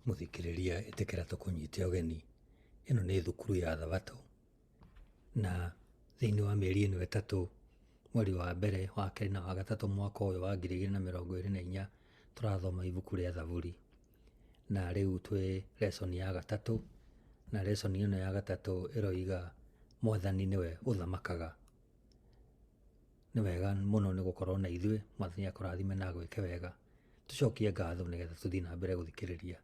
Mũthikĩrĩria ĩtĩkĩra tũkũnyite ũgeni. Ĩno nĩ thukuru ya Thabatũ, na thĩinĩ wa mĩeri ĩno ĩtatũ, mweri wa mbere, wa kerĩ na wa gatatũ mwaka ũyũ wa 2024, tũrathoma ibuku rĩa Thaburi. Na rĩu twĩ lesson ya gatatũ, na lesson ĩno ya gatatũ ĩroiga Mwathani nĩwe ũthamakaga. Nĩ wega mũno nĩ gũkorwo na ithuĩ, Mwathani akũrathime na agwĩke wega. Tũcokie ngatho nĩgetha tũthiĩ na mbere gũthikĩrĩria.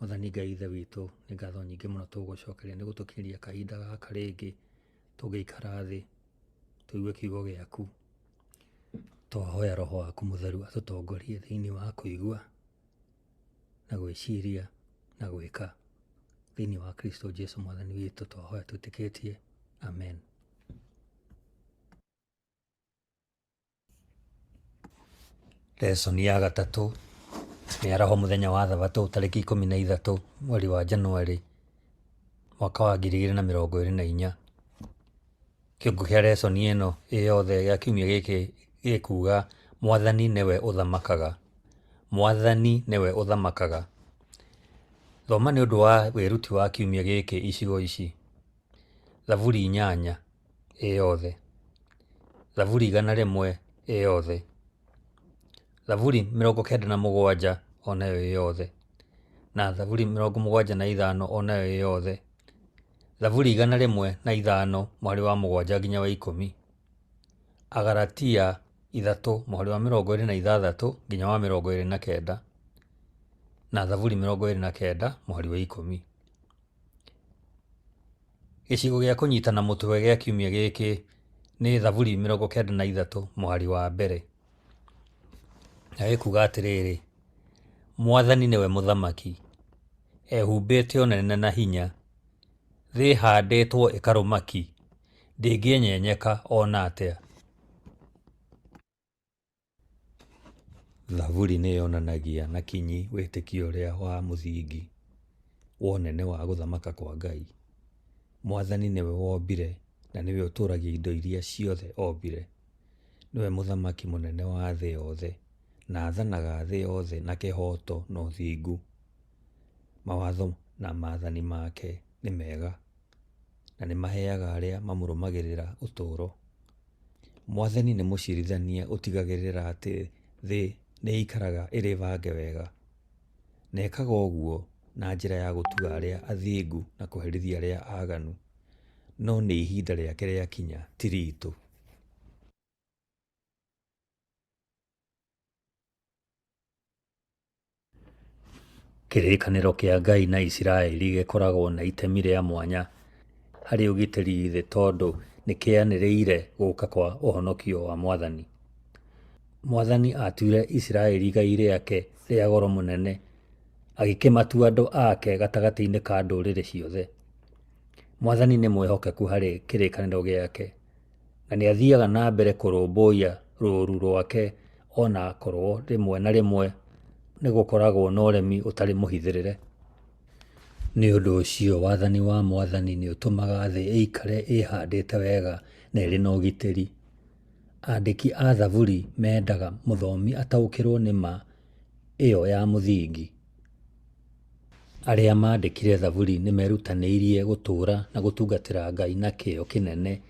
Mwathani Ngai Ithe witũ, nĩ ngatho nyingĩ mũno tũgũcokeria nĩ gũtũkinyĩria kahinda gaka rĩngĩ tũngĩikara thĩ tũigue kiugo gĩaku. Twahoya Roho waku Mũtheru atũtongorie thĩinĩ wa kũigua na gwĩciria na gwĩka. Thĩinĩ wa Kristo Jesu Mwathani witũ twahoya twĩtĩkĩtie. Amen. Lesson ya gatatũ, mĩaraho mũthenya wa thabatũ tarĩki 13 mweri wa Januarĩ mwaka wa 2024. Kĩongo kĩa lesson ĩno ĩ yothe gĩa kiumia gĩkĩ gĩkuga Mwathani nĩwe ũthamakaga. Mwathani nĩwe ũthamakaga. Thoma nĩ ũndũ wa wĩruti wa kiumia gĩkĩ icigo ici: Thaburi 8 ĩ yothe, Thaburi 100 ĩ yothe, Thaburi 97 o nayo ĩ yothe, na Thaburi 75 o nayo ĩ yothe, Thaburi 105 mũhari wa 7 nginya wa 10, Agalatia 3 mũhari wa 26 nginya wa 29, na Thaburi 29 mũhari wa 10. Gĩcigo gĩa kũnyitana mũtwe gĩa kiumia gĩkĩ nĩ Thaburi 93 mũhari wa mbere. Na ĩkuga atĩrĩrĩ, Mwathani nĩwe mũthamaki, ehumbĩte ũnene na hinya, thĩ ĩhandĩtwo ĩkarũma ki, ndĩngĩenyenyeka o na atĩa. Thaburi nĩ yonanagia na kinyi wĩtĩkio ũrĩa wa mũthingi wa ũnene wa gũthamaka kwa Ngai. Mwathani nĩwe wombire na nĩwe ũtũũragia indo iria ciothe ombire. Nĩwe mũthamaki mũnene wa thĩ yothe na athanaga thĩ yothe na kĩhooto na ũthingu. Mawatho na maathani make nĩ mega na nĩ maheaga arĩa mamũrũmagĩrĩra ũtũũro. Mwathani nĩ mũcirithania ũtigagĩrĩra atĩ thĩ nĩ ĩikaraga ĩrĩ bange wega, na ekaga ũguo na njĩra ya gũtua arĩa athingu na kũherithia arĩa aganu. No nĩ ihinda rĩake rĩakinya, ti ritũ. Kĩrĩkanĩro kĩa Ngai na Isiraeli gĩkoragwo na itemi rĩa mwanya harĩ ũgitĩri thĩ tondũ nĩ kĩanĩrĩire gũũka kwa ũhonokio wa Mwathani. Mwathani aatuire Isiraeli igai rĩake rĩa goro mũnene, agĩkĩmatua andũ ake gatagatĩ-inĩ ka ndũrĩrĩ ciothe. Mwathani nĩ mwĩhokeku harĩ kĩrĩkanĩro gĩake, na nĩ athiaga na mbere kũrũmbũiya rũũru rwake o na akorũo rĩmwe na rĩmwe nĩ gũkoragwo na ũremi ũtarĩ mũhithĩrĩre. Nĩ ũndũ ũcio, wathani wa Mwathani nĩ ũtũmaga thĩ ĩikare ĩĩhandĩte wega na ĩrĩ na ũgitĩri. Andĩki a Thaburi meendaga mũthomi ataũkĩrũo nĩ ma ĩyo ya mũthingi. Arĩa maandĩkire Thaburi nĩ meerutanĩirie gũtũũra na gũtungatĩra Ngai na kĩyo kĩnene,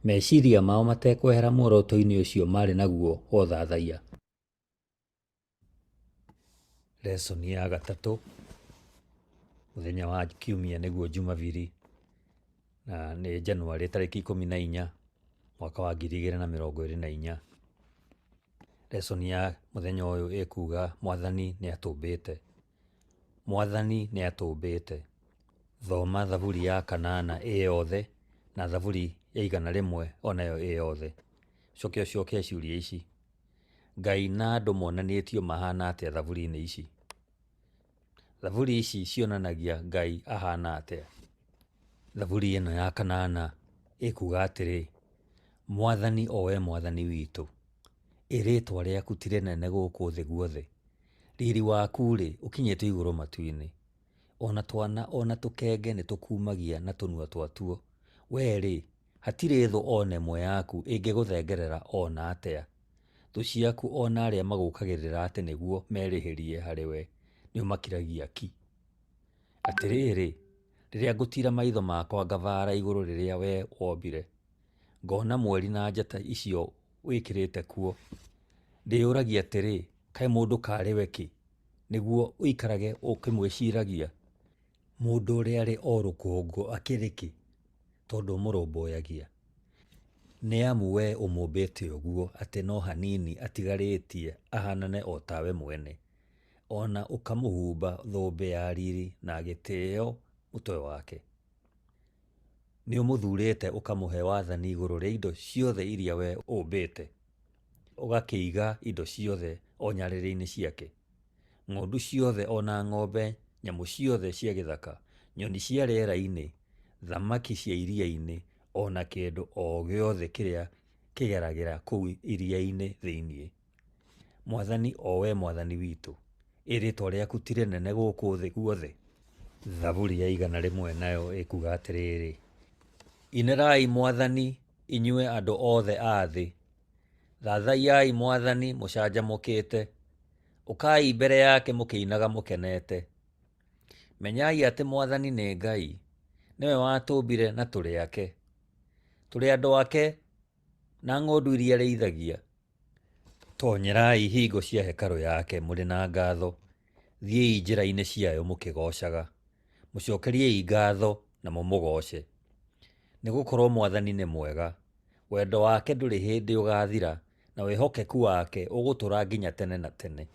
meciria mao matekwehera muoroto-inĩ ũcio maarĩ naguo wa ũthathaiya. Lesson ya gatatũ, mũthenya wa kiumia nĩguo Jumabiri, na nĩ Januarĩ tarĩki 14, mwaka wa 2024. Lesson ya mũthenya ũyũ ĩkuga Mwathani nĩ atũmbĩte. Mwathani nĩ atũmbĩte. Thoma Thaburi ya kanana ĩ yothe na Thaburi ya 100 o nayo ĩ yothe. Ũcoke ũcoke ciũria ici. Ngai na andũ monanĩtio mahana atĩa thaburi-inĩ ici? Thaburi ici cionanagia Ngai ahana atĩa? Thaburi ĩno ya kanana ĩkuga atĩrĩ, Mwathani o we Mwathani witũ, ĩ rĩĩtwa rĩaku ti rĩnene gũkũ thĩ guothe! Riri waku-rĩ, ũkinyĩte igũrũ matu-inĩ. O na twana o na tũkenge nĩtũkumagia na tũnua twatuo. Wee-rĩ, hatirĩ thũ o na ĩmwe yaku ĩngĩgũthengerera o na atĩa. Thũ ciaku o na arĩa magũũkagĩrĩra atĩ nĩguo merĩhĩrie harĩwe, nĩũmakiragia ki. Atĩrĩrĩ, rĩrĩa ngũtiira maitho makwa ngabara igũrũ rĩrĩa wee wombire, ngona mweri na njata icio wĩkĩrĩte kuo, ndĩyũragia atĩrĩ, kaĩ mũndũ karĩ we kĩ, nĩguo ũikarage ũkĩmwĩciragia? Mũndũ ũrĩa arĩ o rũkũngũ akĩrĩ kĩ, tondũ ũmũrũmbũyagia? Nĩ amu wee ũmũmbĩte ũguo atĩ no hanini atigarĩtie ahaanane o tawe mwene, o na ũkamũhumba thũmbĩ ya riri na gĩtĩo mũtwe wake. Nĩũmũthurĩte ũkamũhe wathani igũrũ rĩa indo ciothe iria wee ũmbĩte, ũgakĩiga indo ciothe o nyarĩrĩ-inĩ ciake, ng'ondu ciothe o na ng'ombe, nyamũ ciothe cia gĩthaka, nyoni cia rĩera-inĩ, thamaki cia iria-inĩ, o na kĩndũ o gĩothe kĩrĩa kĩgeragĩra kũu iria-inĩ thĩinĩ. Mwathani, o wee Mwathani witũ, ĩ rĩĩtwa rĩaku ti rĩnene gũkũ thĩ guothe? Thaburi ya 101 nayo ĩkuga atĩrĩrĩ, Inĩrai Mwathani, inyuĩ andũ othe a thĩ, thathaiyai Mwathani mũcanjamũkĩte, ũkai mbere yake mũkĩinaga mũkenete. Menyai atĩ Mwathani nĩ Ngai, nĩwe watũmbire na tũrĩ ake, tũrĩ andũ ake na ng'ondu iria arĩithagia. Tonyerai ihingo cia hekarũ yake mũrĩ na ngatho, thiĩi njĩra-inĩ ciayo mũkĩgoocaga. Mũcokeriei ngatho na mũmũgooce. Nĩ gũkorũo Mwathani nĩ mwega, wendo wake ndũrĩ hĩndĩ ũgaathira, na wĩhokeku wake ũgũtũũra nginya tene na tene.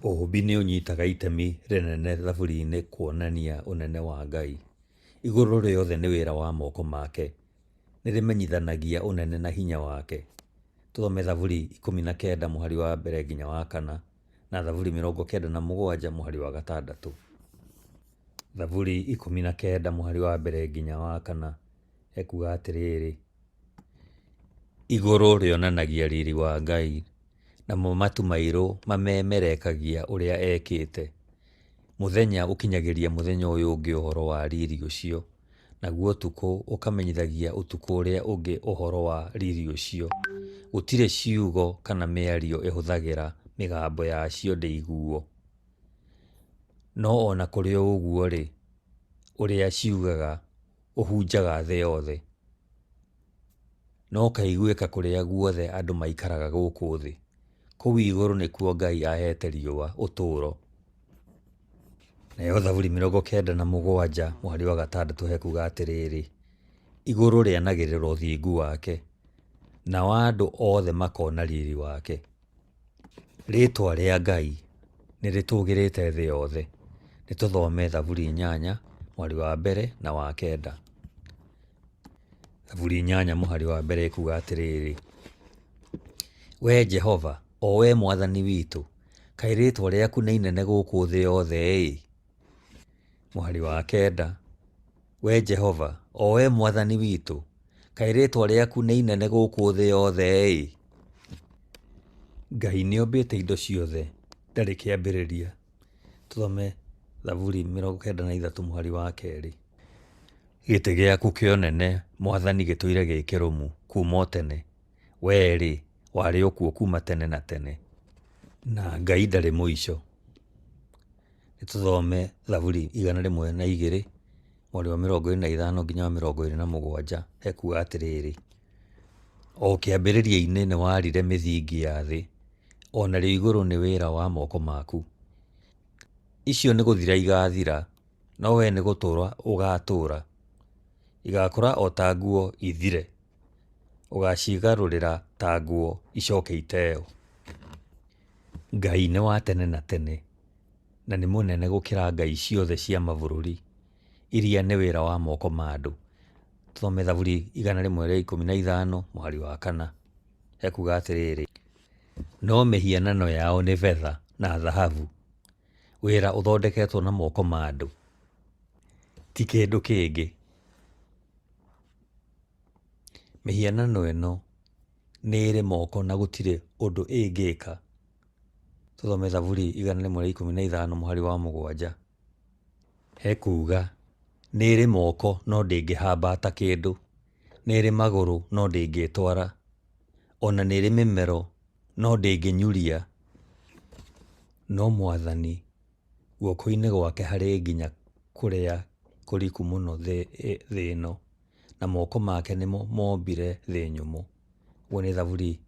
Ũũmbi nĩ ũnyitaga itemi rĩnene thaburi-inĩ kuonania ũnene wa Ngai. Igũrũ rĩothe nĩ wĩra wa moko make, nĩ rĩmenyithanagia ũnene na hinya wake. Tũthome Thaburi 19 mũhari wa mbere nginya wa kana, na Thaburi 97 mũhari wa gatandatũ. Thaburi 19 mũhari wa mbere nginya wa kana ekuga atĩrĩrĩ, Igũrũ rĩonanagia riri wa Ngai, namo matu mairũ mamemerekagia ũrĩa ekĩte. Mũthenya ũkinyagĩria mũthenya ũyũ ũngĩ ũhoro wa riri ũcio, naguo ũtukũ ũkamenyithagia ũtukũ ũrĩa ũngĩ ũhoro wa riri ũcio. Gũtirĩ ciugo kana mĩario ĩhũthagĩra mĩgambo yacio ndĩiguo. No o na kũrĩ o ũguo-rĩ, ũrĩa ciugaga ũhunjaga thĩ yothe, na ũkaiguĩka kũrĩa guothe andũ maikaraga gũkũ thĩ. Kũu igũrũ nĩkuo Ngai aheete riũa ũtũũro. Nayo Thaburi 97 mũhari wa gatandatũ hekuga atĩrĩrĩ, Igũrũ rĩanagĩrĩra ũthingu wake, nao andũ othe makona riri wake. Rĩĩtwa rĩa Ngai nĩ rĩtũũgĩrĩte thĩ yothe. Nĩ tũthome Thaburi 8 mũhari wa mbere na wa kenda. Thaburi 8 mũhari wa mbere ĩkuga atĩrĩrĩ, Wee Jehova, o wee Mwathani witũ, kaĩ rĩĩtwa rĩaku nĩ inene gũkũ thĩ yothe-ĩ! Mũhari wa kenda, Wee Jehova, o wee Mwathani witũ, kaĩ rĩĩtwa rĩaku nĩ inene gũkũ thĩ yothe-ĩ! Ngai nĩombĩte indo ciothe, ndarĩ kĩambĩrĩria. Tũthome Thaburi 93 mũhari wa kerĩ. Gĩtĩ gĩaku kĩa ũnene, Mwathani, gĩtũire gĩ kĩrũmu kuuma o tene, wee-rĩ, warĩ o kuo kuuma tene na tene. Na Ngai ndarĩ mũico. Nĩ tũthome Thaburi 102 mũhari wa 25 nginya wa 27 hekuga atĩrĩrĩ, O kĩambĩrĩria-inĩ nĩ waarire mĩthingi ya thĩ, o narĩo igũrũ nĩ wĩra wa moko maku. Icio nĩ gũthira igaathira, no wee nĩ gũtũũra ũgaatũũra. Igaakũra o ta nguo ithire, ũgaacigarũrĩra ta nguo icoke iteo. Ngai nĩ wa tene na tene, na nĩ mũnene gũkĩra ngai ciothe cia mabũrũri, iria nĩ wĩra wa moko ma andũ. Tũthome Thaburi 115 mũhari wa kana. Hekuga atĩrĩrĩ, No mĩhianano yao nĩ betha na thahabu, wĩra ũthondeketwo na moko ma andũ, ti kĩndũ kĩngĩ. Mĩhianano ĩno nĩ ĩrĩ moko na gũtirĩ ũndũ ĩngĩka. Tũthome Thaburi 115 mũhari wa mũgwanja. Hekuga, Nĩ ĩrĩ moko no ndĩngĩhambata kĩndũ, nĩ ĩrĩ magũrũ no ndĩngĩtwara, o na nĩ ĩrĩ mĩmero no ndĩngĩnyuria. No Mwathani, guoko-inĩ gwake harĩ nginya kũrĩa kũriku mũno thĩ ĩno, na moko make nĩmo mombire thĩ nyũmũ. Ũguo nĩ Thaburi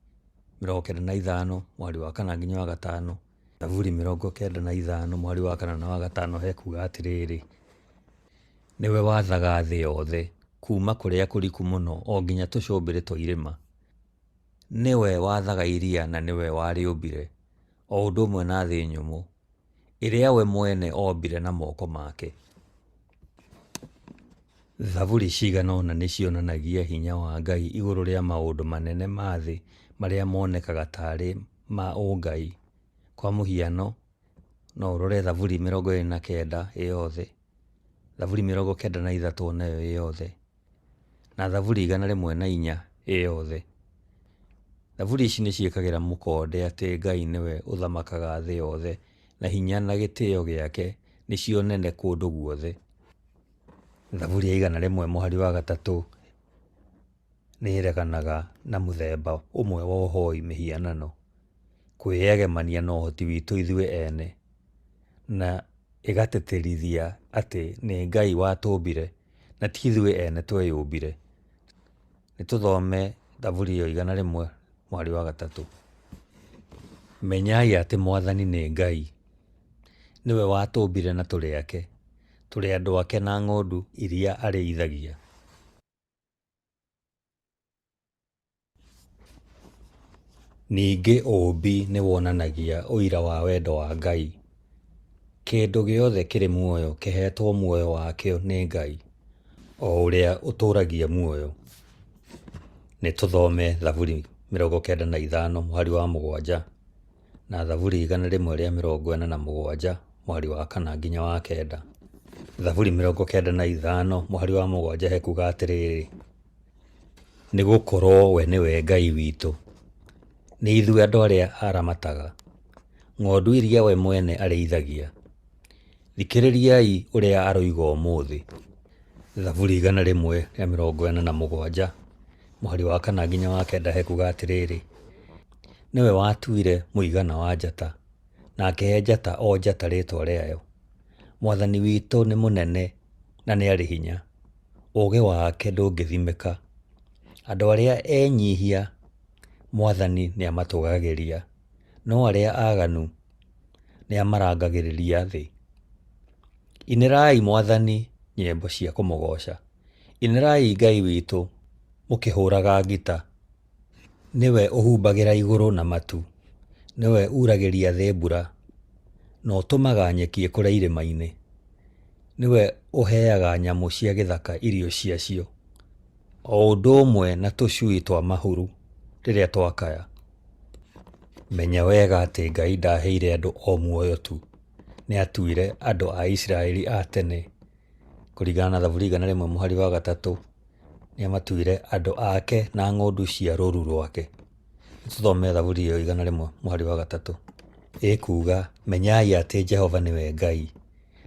95 mũhari wa 4 nginya wa 5. Thaburi 95 mũhari wa 4 na wa 5 hekuga atĩrĩrĩ, nĩwe wathaga thĩ yothe, kuuma kũrĩa kũriku mũno o nginya tũcũmbĩrĩ twa irĩma. Nĩwe wathaga iria na nĩwe warĩũmbire, o ũndũ ũmwe na thĩ nyũmũ, ĩrĩa we mwene ombire na moko make. Thaburi cigana ũna nĩ cionanagia hinya wa Ngai igũrũ rĩa maũndũ manene ma thĩ marĩa monekaga ta arĩ ma ũngai. Kwa mũhiano, no ũrore Thaburi 29 ĩ yothe, Thaburi 93 o nayo ĩ yothe, na Thaburi 104 ĩ yothe. Thaburi ici nĩ ciĩkagĩra mũkonde atĩ Ngai nĩwe ũthamakaga thĩ yothe na hinya na gĩtĩo gĩake nĩcio nene kũndũ guothe. Thaburi ya 101 mũhari wa 3 nĩ ĩreganaga na mũthemba ũmwe wa ũhoi mĩhianano, kwĩyegemania na ũhoti witũ ithuĩ ene, na ĩgatĩtĩrithia atĩ nĩ Ngai watũmbire na ti ithuĩ ene tweyũmbire. Nĩ tũthome Thaburi ĩyo 101 mũhari wa 3. Menyai atĩ Mwathani nĩ Ngai, nĩwe watũmbire na tũrĩ ake, tũrĩ andũ ake na ng'ondu iria arĩithagia. Ningĩ ũũmbi nĩ wonanagia ũira wa wendo wa Ngai. Kĩndũ gĩothe kĩrĩ muoyo kĩheetwo muoyo wakĩo nĩ Ngai, o ũrĩa ũtũũragia muoyo. Nĩ tũthome Thaburi 95 mũhari wa 7 na Thaburi 147 mũhari wa 4 nginya wa 9. Thaburi 95 mũhari wa 7 hekuga atĩrĩrĩ, nĩ gũkorwo we nĩwe Ngai witũ, nĩ ithuĩ andũ arĩa aramataga, ng'ondu iria we mwene arĩithagia. Thikĩrĩriai ũrĩa aroiga ũmũthĩ. Thaburi 147 mũhari wa 4 nginya wa 9 hekuga atĩrĩrĩ, nĩwe watuire mũigana wa njata, na akĩhe njata o njata rĩĩtwa rĩayo. Mwathani witũ nĩ mũnene na nĩ arĩ hinya, ũũgĩ wake ndũngĩthimĩka. Andũ arĩa enyihia Mwathani nĩamatũgagĩria, no arĩa aaganu nĩamarangagĩrĩria thĩ. Inĩrai Mwathani nyĩmbo cia kũmũgooca, inĩrai Ngai witũ mũkĩhũũraga ngita. Nĩwe ũhumbagĩra igũrũ na matu, nĩwe uuragĩria thĩ mbura, na ũtũmaga nyeki ĩkũre irĩma-inĩ. Nĩwe ũheaga nyamũ cia gĩthaka irio ciacio, o ũndũ ũmwe na tũcui twa mahuru rĩrĩa twakaya. Menya wega atĩ Ngai ndaheire andũ o muoyo tu, nĩatuire andũ a Isiraeli a tene, kũringana na Thaburi 101 mũhari wa 3, nĩamatuire andũ ake na ng'ondu cia rũũru rwake. Tũthome Thaburi ĩyo 101 mũhari wa 3. Ĩkuuga, menyai atĩ Jehova nĩwe Ngai,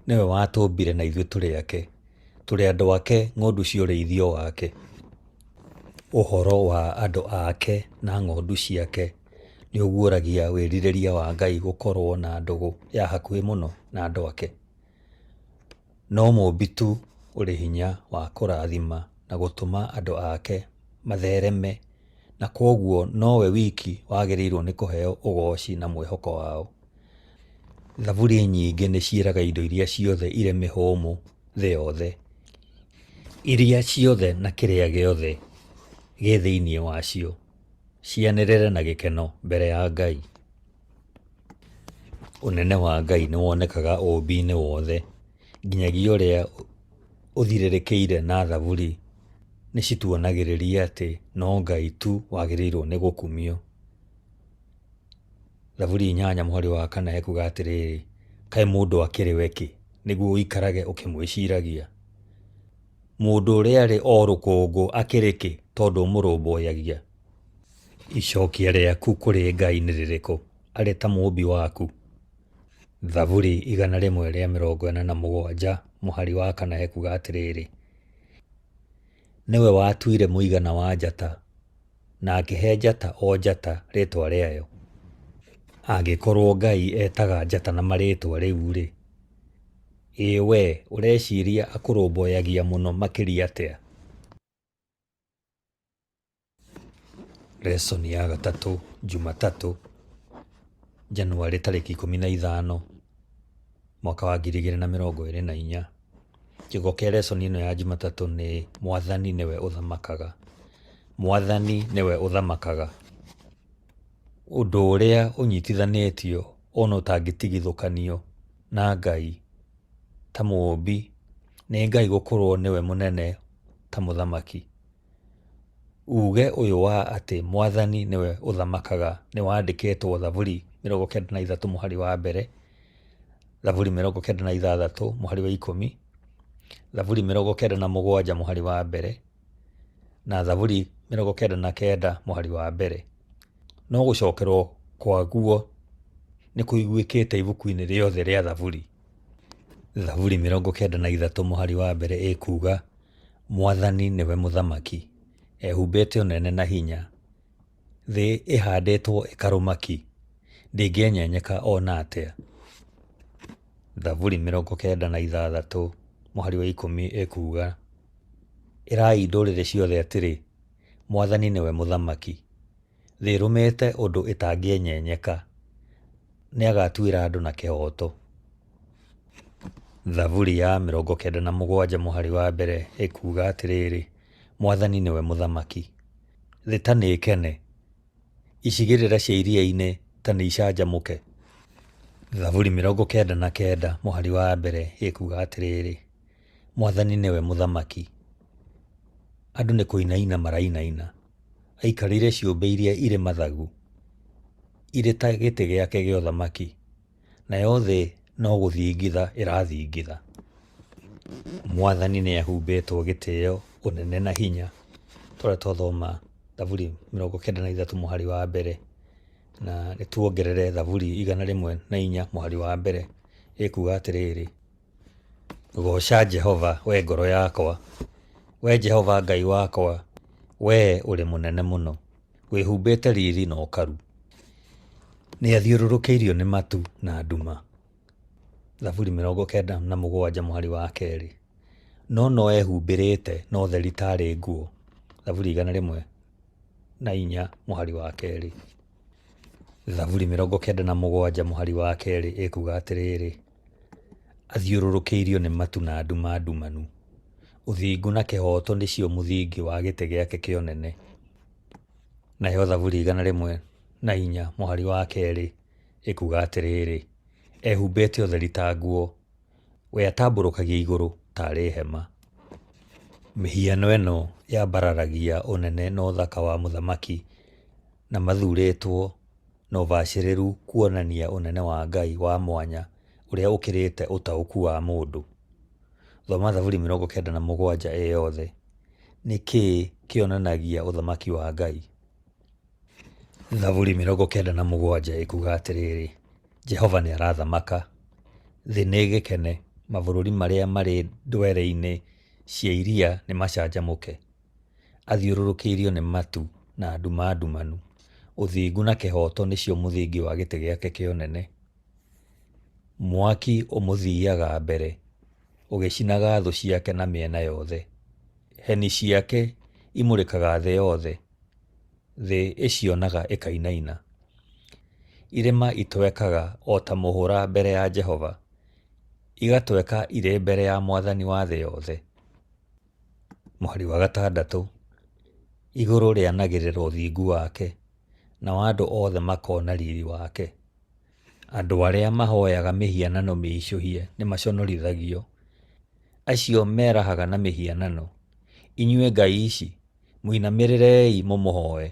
nĩwe watũmbire na ithuĩ tũrĩ ake, tũrĩ andũ ake, ng'ondu cia ũrĩithio wake. Ũhoro wa andũ ake na ng'ondu ciake nĩ ũguũragia wĩrirĩria wa Ngai gũkorwo na ndũgũ ya hakuhĩ mũno na andũ ake. No Mũũmbi tu ũrĩ hinya wa kũrathima na gũtũma andũ ake mathereme, na kwoguo nowe wiki wagĩrĩirwo nĩ kũheo ũgooci na mwĩhoko wao. Thaburi nyingĩ nĩ ciĩraga indo iria ciothe irĩ mĩhũmũ thĩ yothe, iria ciothe na kĩrĩa gĩothe gĩ thĩinĩ wacio, cianĩrĩre na gĩkeno mbere ya Ngai. Ũnene wa Ngai nĩ wonekaga ũũmbi-inĩ wothe, nginyagia ũrĩa ũthirĩrĩkĩire, na thaburi nĩ cituonagĩrĩria atĩ no Ngai tu wagĩrĩirwo nĩ gũkumio. Thaburi 8 mũhari wa 4 hekuga atĩrĩrĩ, kaĩ mũndũ akĩrĩ we kĩ, nĩguo ũikarage ũkĩmwĩciragia? Mũndũ ũrĩa arĩ o rũkũngũ akĩrĩ kĩ, tondũ ũmũrũmbũyagia? Icokia rĩaku kũrĩ Ngai nĩ rĩrĩkũ, arĩ ta Mũũmbi waku? Thaburi 147 mũhari wa 4 hekuga atĩrĩrĩ, nĩwe watuire mũigana wa njata, na akĩhe njata o njata rĩĩtwa rĩayo. Angĩkorwo Ngai etaga njata na marĩtwa rĩu-rĩ, ĩ wee ũreciria akũrũmbũyagia mũno makĩria atĩa? Lesson ya gatatũ, Jumatatũ, Januarĩ tarĩki 15, mwaka wa 2024. Kĩongo kĩa lesson ĩno ya Jumatatũ nĩ Mwathani nĩwe ũthamakaga. Mwathani nĩwe ũthamakaga. Ũndũ ũrĩa ũnyitithanĩtio ona ũtangĩtigithũkanio na Ngai ta mũũmbi nĩ Ngai gũkorwo nĩwe mũnene ta mũthamaki. Uuge ũyũ wa atĩ Mwathani nĩwe ũthamakaga nĩ wandĩkĩtwo Thaburi 93 mũhari wa mbere, Thaburi 96 mũhari wa 10, Thaburi 97 mũhari wa mbere, na Thaburi 99 mũhari wa mbere. No gũcokerwo kwaguo nĩ kũiguĩkĩte ibuku-inĩ rĩothe rĩa Thaburi. Thaburi 93 mũhari wa mbere ĩkuuga, Mwathani nĩwe mũthamaki, ehumbĩte ũnene na hinya, thĩ ĩhandĩtwo ĩkarũma ki, ndĩngĩenyenyeka o na atĩa. Thaburi 96 mũhari wa 10 ĩkuuga, Ĩrai ndũrĩrĩ ciothe atĩrĩ, Mwathani nĩwe mũthamaki. Thĩ ĩrũmĩte ũndũ ĩtangĩenyenyeka, nĩagatuĩra andũ na kĩhooto. Thaburi ya 97 mũhari wa mbere ĩkuuga atĩrĩrĩ, Mwathani nĩwe mũthamaki. Thĩ ta nĩĩkene, icigĩrĩra cia iria-inĩ ta nĩicanjamũke. Thaburi 99 mũhari wa mbere ĩkuuga atĩrĩrĩ, Mwathani nĩwe mũthamaki. Andũ nĩ kũinaina marainaina. Aikarĩire ciũmbe iria irĩ mathagu, irĩ ta gĩtĩ gĩake gĩa ũthamaki, nayo thĩ no gũthingitha ĩrathingitha. Mwathani nĩahumbĩtwo gĩtĩo, ũnene na hinya, ta ũrĩa twathoma Thaburi 93 mũhari wa mbere, na nĩtuongerere Thaburi 104 mũhari wa mbere, ĩkuga atĩrĩrĩ, Gooca Jehova, wee ngoro yakwa. Wee Jehova Ngai wakwa, wee ũrĩ mũnene mũno, wĩhumbĩte riri na ũkaru. Nĩathiũrũrũkĩirio nĩ matu na nduma. Thaburi 97 mũhari wa kerĩ. No no ehumbĩrĩte na ũtheri taarĩ nguo. Thaburi 104 mũhari wa kerĩ. Thaburi 97 mũhari wa kerĩ ĩkuga atĩrĩrĩ, Athiũrũrũkĩirio nĩ matu na nduma ndumanu, ũthingu na kĩhooto nĩcio mũthingi wa gĩtĩ gĩake kĩa ũnene. Nayo Thaburi 104 mũhari wa kerĩ ĩkuga atĩrĩrĩ, Ehumbĩte ũtheri ta nguo, we atambũrũkagia igũrũ taarĩ hema. Mĩhiano ĩno yambararagia ũnene na ũthaka wa mũthamaki na mathurĩtwo na ũbacĩrĩru kuonania ũnene wa Ngai wa mwanya ũrĩa ũkĩrĩte ũtaũku wa mũndũ. Thoma Thaburi 97 ĩ yothe. Nĩ kĩĩ kĩonanagia ũthamaki wa Ngai? Thaburi 97 ĩkuga atĩrĩrĩ, Jehova nĩarathamaka, thĩ nĩĩgĩkene, mabũrũri marĩa marĩ ndwere-inĩ cia iria nĩmacanjamũke. Athiũrũrũkĩirio nĩ matu na nduma ndumanu, ũthingu na kĩhooto nĩcio mũthingi wa gĩtĩ gĩake kĩa ũnene. Mwaki ũmũthiiaga mbere, ũgĩcinaga thũ ciake na mĩena yothe. Heni ciake imũrĩkaga thĩ yothe, thĩ ĩcionaga ĩkainaina. Irĩma itwekaga o ta mũhũra mbere ya Jehova, igatweka irĩ mbere ya Mwathani wa thĩ yothe. Mũhari wa gatandatũ, Igũrũ rĩanagĩrĩra ũthingu wake, nao andũ othe makona riri wake. Andũ arĩa mahoyaga mĩhianano mĩicũhie nĩmaconorithagio, acio merahaga na mĩhianano. Inyuĩ ngai ici, mũinamĩrĩrei mũmũhoe.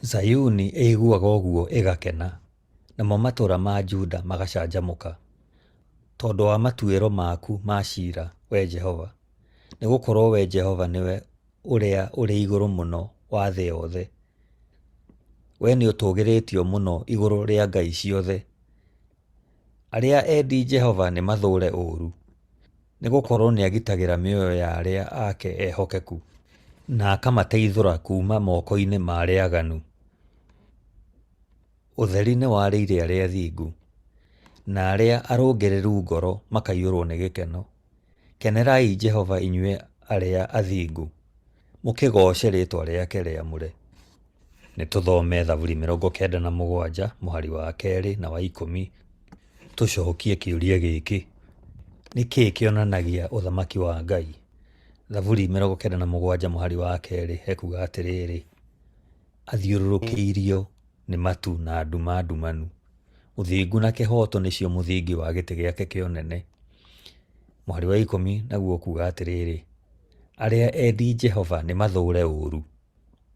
Zayuni ĩiguaga ũguo ĩgakena, namo matũũra ma Juda magacanjamũka, tondũ wa matuĩro maku ma ciira, Wee Jehova. Nĩgũkorwo Wee Jehova nĩwe Ũrĩa-ũrĩ-Igũrũ-Mũno wa thĩ yothe, Wee nĩũtũũgĩrĩtio mũno igũrũ rĩa ngai ciothe. Arĩa endi Jehova nĩmathũũre ũũru, nĩgũkorwo nĩagitagĩra mĩoyo ya arĩa ake ehokeku, na akamateithũra kuuma moko-inĩ ma arĩa aaganu. Ũtheri nĩwarĩire arĩa athingu, na arĩa arũngĩrĩru ngoro makaiyũrũo nĩ gĩkeno. Kenerai Jehova inyuĩ arĩa athingu, mũkĩgooce rĩĩtwa rĩake rĩamũre. Nĩ tũthome Thaburi 97 mũhari wa 2 na wa 10 tũcokie kĩũria gĩkĩ: Nĩ kĩĩ kĩonanagia ũthamaki wa Ngai? Thaburi 97 mũhari wa 2 ekuga atĩrĩrĩ, athiũrũrũkĩirio nĩ matu na nduma ndumanu, ũthingu na kĩhooto nĩcio mũthingi wa gĩtĩ gĩake kĩa ũnene. Mũhari wa 10 naguo ũkuga atĩrĩrĩ, arĩa endi Jehova nĩ mathũũre ũũru,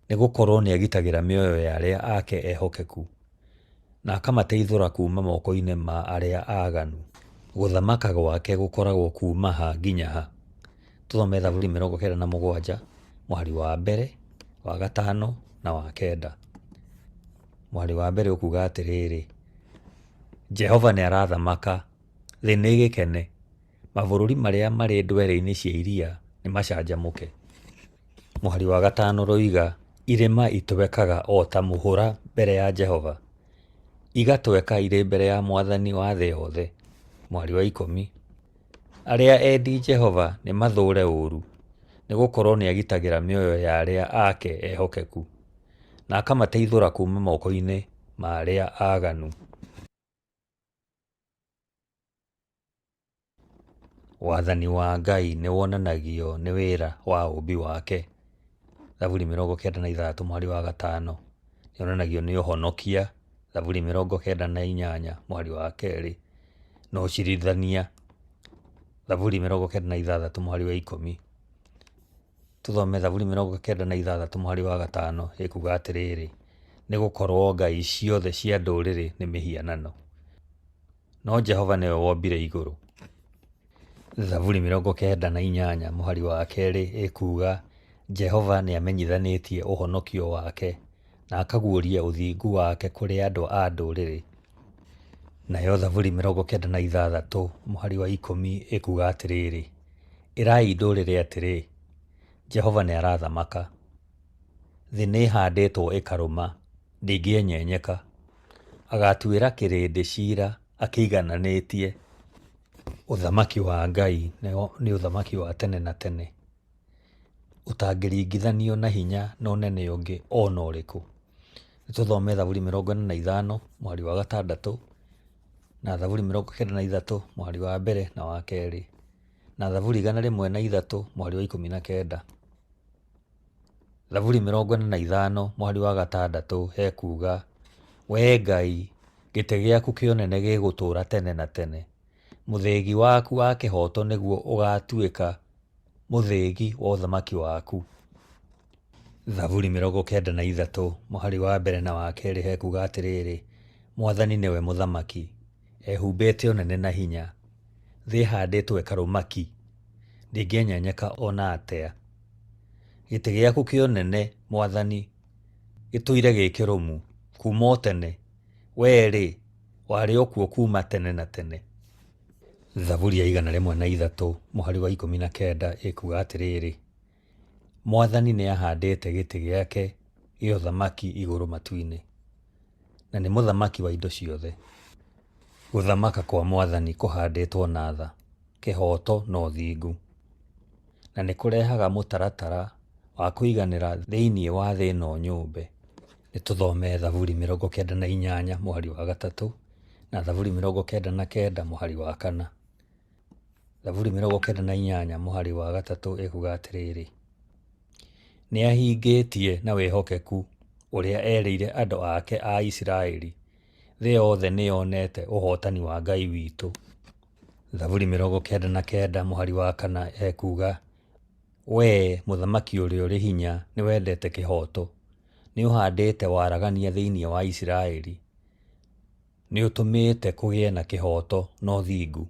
nĩ gũkorũo nĩ agitagĩra mĩoyo ya arĩa ake ehokeku, na akamateithũra kuuma moko-inĩ ma arĩa aaganu. Gũthamaka gwake gũkoragwo kuuma ha nginya ha. Tũthome Thaburi 97 mũhari wa 1, wa 5 na wa 9. Mũhari wa 1 ũkuga atĩrĩrĩ, Jehova nĩ arathamaka, thĩ nĩ ĩgĩkene, mabũrũri marĩa marĩ ndwere-inĩ cia iria nĩ macanjamũke. Mũhari wa 5 ũroiga, irĩma itwekaga o ta mũhũra mbere ya Jehova, igatweka irĩ mbere ya Mwathani wa thĩ yothe. Mũhari wa 10, arĩa endi Jehova nĩ mathũũre ũũru, nĩ gũkorũo nĩ agitagĩra mĩoyo ya arĩa ake ehokeku, na akamateithũra kuuma moko-inĩ ma arĩa aaganu. Wathani wa Ngai nĩ wonanagio nĩ wĩra wa ũũmbi wake. Thaburi 96 mũhari wa 5 nĩ wonanagio nĩ ũhonokia. Thaburi 98 mũhari wa 2 na ũcirithania. Thaburi 96 mũhari wa 10. Tũthome Thaburi 96 mũhari wa 5 ĩkuga atĩrĩrĩ, nĩ gũkorũo ngai ciothe cia ndũrĩrĩ nĩ mĩhianano, no Jehova nĩwe wombire igũrũ. Thaburi 98 mũhari wa 2 ĩkuga, Jehova nĩ amenyithanĩtie ũhonokio wake na akaguũria ũthingu wake kũrĩ andũ a ndũrĩrĩ. Nayo Thaburi 96 mũhari wa 10 ĩkuga atĩrĩrĩ, ĩrai ndũrĩrĩ atĩrĩ, Jehova nĩ arathamaka. Thĩ nĩ ĩhandĩtwo ĩkarũma, ndĩngĩenyenyeka. Agaatuĩra kĩrĩndĩ ciira akĩigananĩtie. Ũthamaki wa Ngai nĩ ũthamaki wa tene na tene, ũtangĩringithanio na hinya na ũnene ũngĩ o na ũrĩkũ. Nĩ tũthome Thaburi 45 mũhari wa 6 na Thaburi 93 mũhari wa 1 na wa 2 na Thaburi 103 mũhari wa 19. Thaburi 45 mũhari wa 6 hekuga, Wee Ngai, gĩtĩ gĩaku kĩa ũnene gĩgũtũũra tene na tene, mũthĩgi waku wa kĩhooto nĩguo ũgaatuĩka mũthĩgi wa ũthamaki waku. Thaburi 93 mũhari wa 1 na wa 2 hekuga atĩrĩrĩ, Mwathani nĩwe mũthamaki, ehumbĩte ũnene na hinya, thĩ ĩhandĩtwo ĩkarũma ki, ndĩngĩenyenyeka o na atĩa. Gĩtĩ gĩaku kĩa ũnene, Mwathani, gĩtũire gĩ kĩrũmu kuuma o tene, wee-rĩ, warĩ o kuo kuuma tene na tene. Thaburi ya 103 mũhari wa 19 ĩkuga atĩrĩrĩ, Mwathani nĩahandĩte gĩtĩ gĩake gĩa ũthamaki igũrũ matu-inĩ, na nĩ mũthamaki wa indo ciothe. Gũthamaka kwa Mwathani kũhandĩtwo na tha, kĩhooto na ũthingu, na nĩ kũrehaga mũtaratara wa kũiganĩra thĩinĩ wa thĩ ĩno nyũmbe. Nĩ tũthome Thaburi 98 mũhari wa 3 na Thaburi 99 mũhari wa 4. Thaburi 98 mũhari wa 3 ĩkuga atĩrĩrĩ, nĩ ahingĩtie na wĩhokeku ũrĩa erĩire andũ ake a Isiraeli, thĩ yothe nĩ yonete ũhootani wa Ngai witũ. Thaburi 99 mũhari wa 4 ekuga, Wee, mũthamaki ũrĩa ũrĩ hinya, nĩ wendete kĩhooto, nĩ ũhandĩte waragania thĩinĩ wa Isiraeli, nĩ ũtũmĩte kũgĩe na kĩhooto na ũthingu.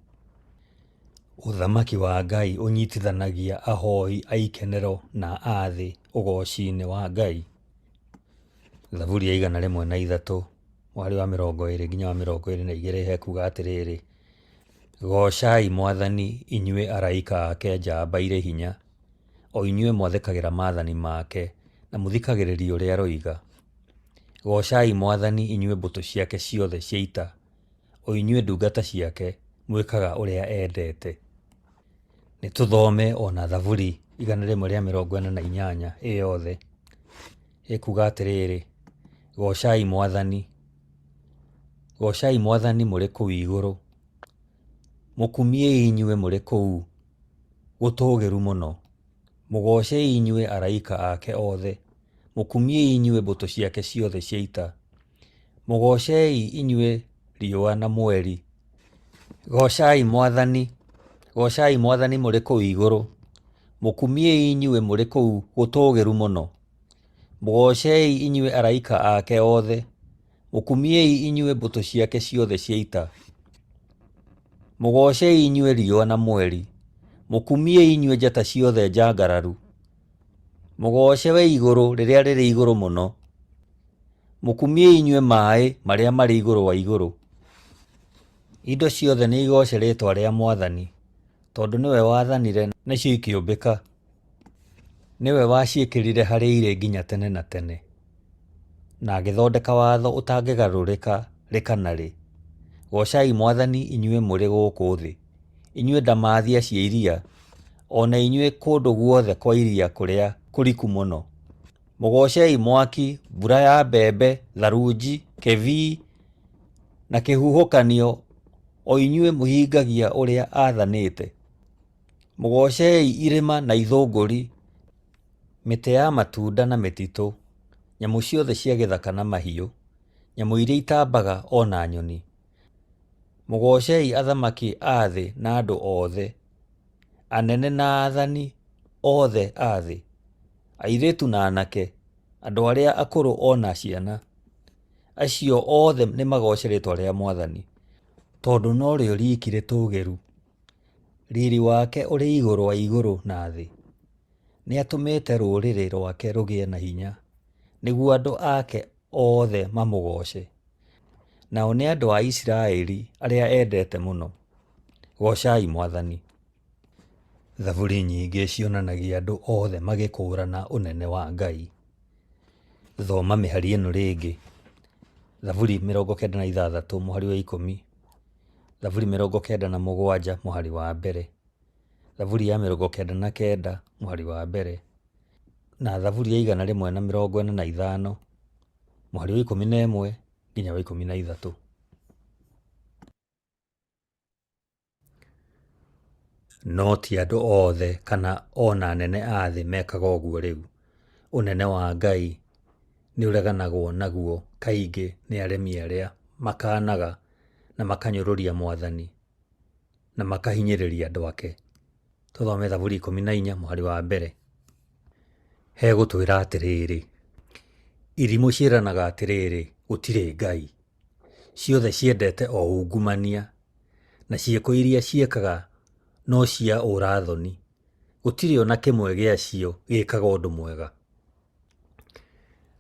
Ũthamaki wa Ngai ũnyitithanagia ahoi a ikenero na a thĩ ũgooci-inĩ wa Ngai. Thaburi ya 103 mũhari wa 20 nginya wa 22 hekuga atĩrĩrĩ, Goocai Mwathani inyuĩ araika ake njamba irĩ hinya, o inyuĩ mwathĩkagĩra maathani make na mũthikagĩrĩria ũrĩa aroiga. Goocai Mwathani inyuĩ mbũtũ ciake ciothe cia ita, o inyuĩ ndungata ciake mwĩkaga ũrĩa endete. Nĩ tũthome o na Thaburi 148 ĩ yothe. Ĩkuuga atĩrĩrĩ, Goocai Mwathani. Goocai Mwathani mũrĩ kũu igũrũ, mũkumiei inyuĩ mũrĩ kũu gũtũũgĩru mũno. Mũgoocei inyuĩ araika ake othe, mũkumiei inyuĩ mbũtũ ciake ciothe cia ita. Mũgoocei inyuĩ riũa na mweri. Goocai Mwathani, goocai Mwathani mũrĩ kũu igũrũ, mũkumiei inyuĩ mũrĩ kũu gũtũũgĩru mũno. Mũgoocei inyuĩ araika ake othe, mũkumiei inyuĩ mbũtũ ciake ciothe cia ita. Mũgoocei inyuĩ riũa na mweri, mũkumiei inyuĩ njata ciothe njangararu. Mũgooce we igũrũ rĩrĩa rĩrĩ igũrũ mũno, mũkumiei inyuĩ maaĩ marĩa marĩ igũrũ wa igũrũ. Indo ciothe nĩ igooce rĩĩtwa rĩa Mwathani, tondũ nĩwe wathanire nacio ikĩũmbĩka. Nĩwe waciĩkĩrire harĩa irĩ nginya tene na tene, na agĩthondeka watho ũtangĩgarũrĩka rĩ kana rĩ. Goocai Mwathani inyuĩ mũrĩ gũkũ thĩ, inyuĩ ndamathia cia iria, o na inyuĩ kũndũ guothe kwa iria kũrĩa kũriku mũno. Mũgoocei mwaki, mbura ya mbembe, tharunji, kĩbii, na kĩhuhũkanio, o inyuĩ mũhingagia ũrĩa aathanĩte. Mũgoocei irĩma na ithũngũri, mĩtĩ ya matunda na mĩtitũ, nyamũ ciothe cia gĩthaka na mahiũ, nyamũ iria itambaga o na nyoni. Mũgoocei athamaki a thĩ na andũ othe, anene na aathani othe a thĩ, airĩtu na anake, andũ arĩa akũrũ o na ciana. Acio othe nĩmagooce rĩĩtwa rĩa Mwathani, tondũ norĩo riiki rĩtũũgĩru. Riri wake ũrĩ igũrũ wa igũrũ na thĩ. Nĩatũmĩte rũrĩrĩ rwake rũgĩe na hinya, nĩguo andũ ake othe mamũgooce, nao nĩ andũ a Isiraeli arĩa endete mũno. Goocai Mwathani. Thaburi nyingĩ cionanagia andũ othe magĩkũũrana ũnene wa Ngai. Thoma mĩhari ĩno rĩngĩ. Thaburi 96 mũhari wa 10, Thaburi 97 mũhari wa mbere, Thaburi ya 99 mũhari wa mbere, na Thaburi ya 145 mũhari wa 11 nginya wa 13. No ti andũ othe kana o na anene a thĩ mekaga ũguo rĩu. Ũnene wa Ngai nĩ ũreganagwo naguo kaingĩ nĩ aremi arĩa makaanaga na makanyũrũria Mwathani na makahinyĩrĩria andũ ake. Tũthome Thaburi 14 mũhari wa mbere. Hegũtwĩra atĩrĩrĩ, irimũ ciĩranaga atĩrĩrĩ, gũtirĩ Ngai. Ciothe ciendete o ungumania, na ciĩko iria ciĩkaga no cia ũũra-thoni. Gũtirĩ o na kĩmwe gĩacio gĩkaga ũndũ mwega.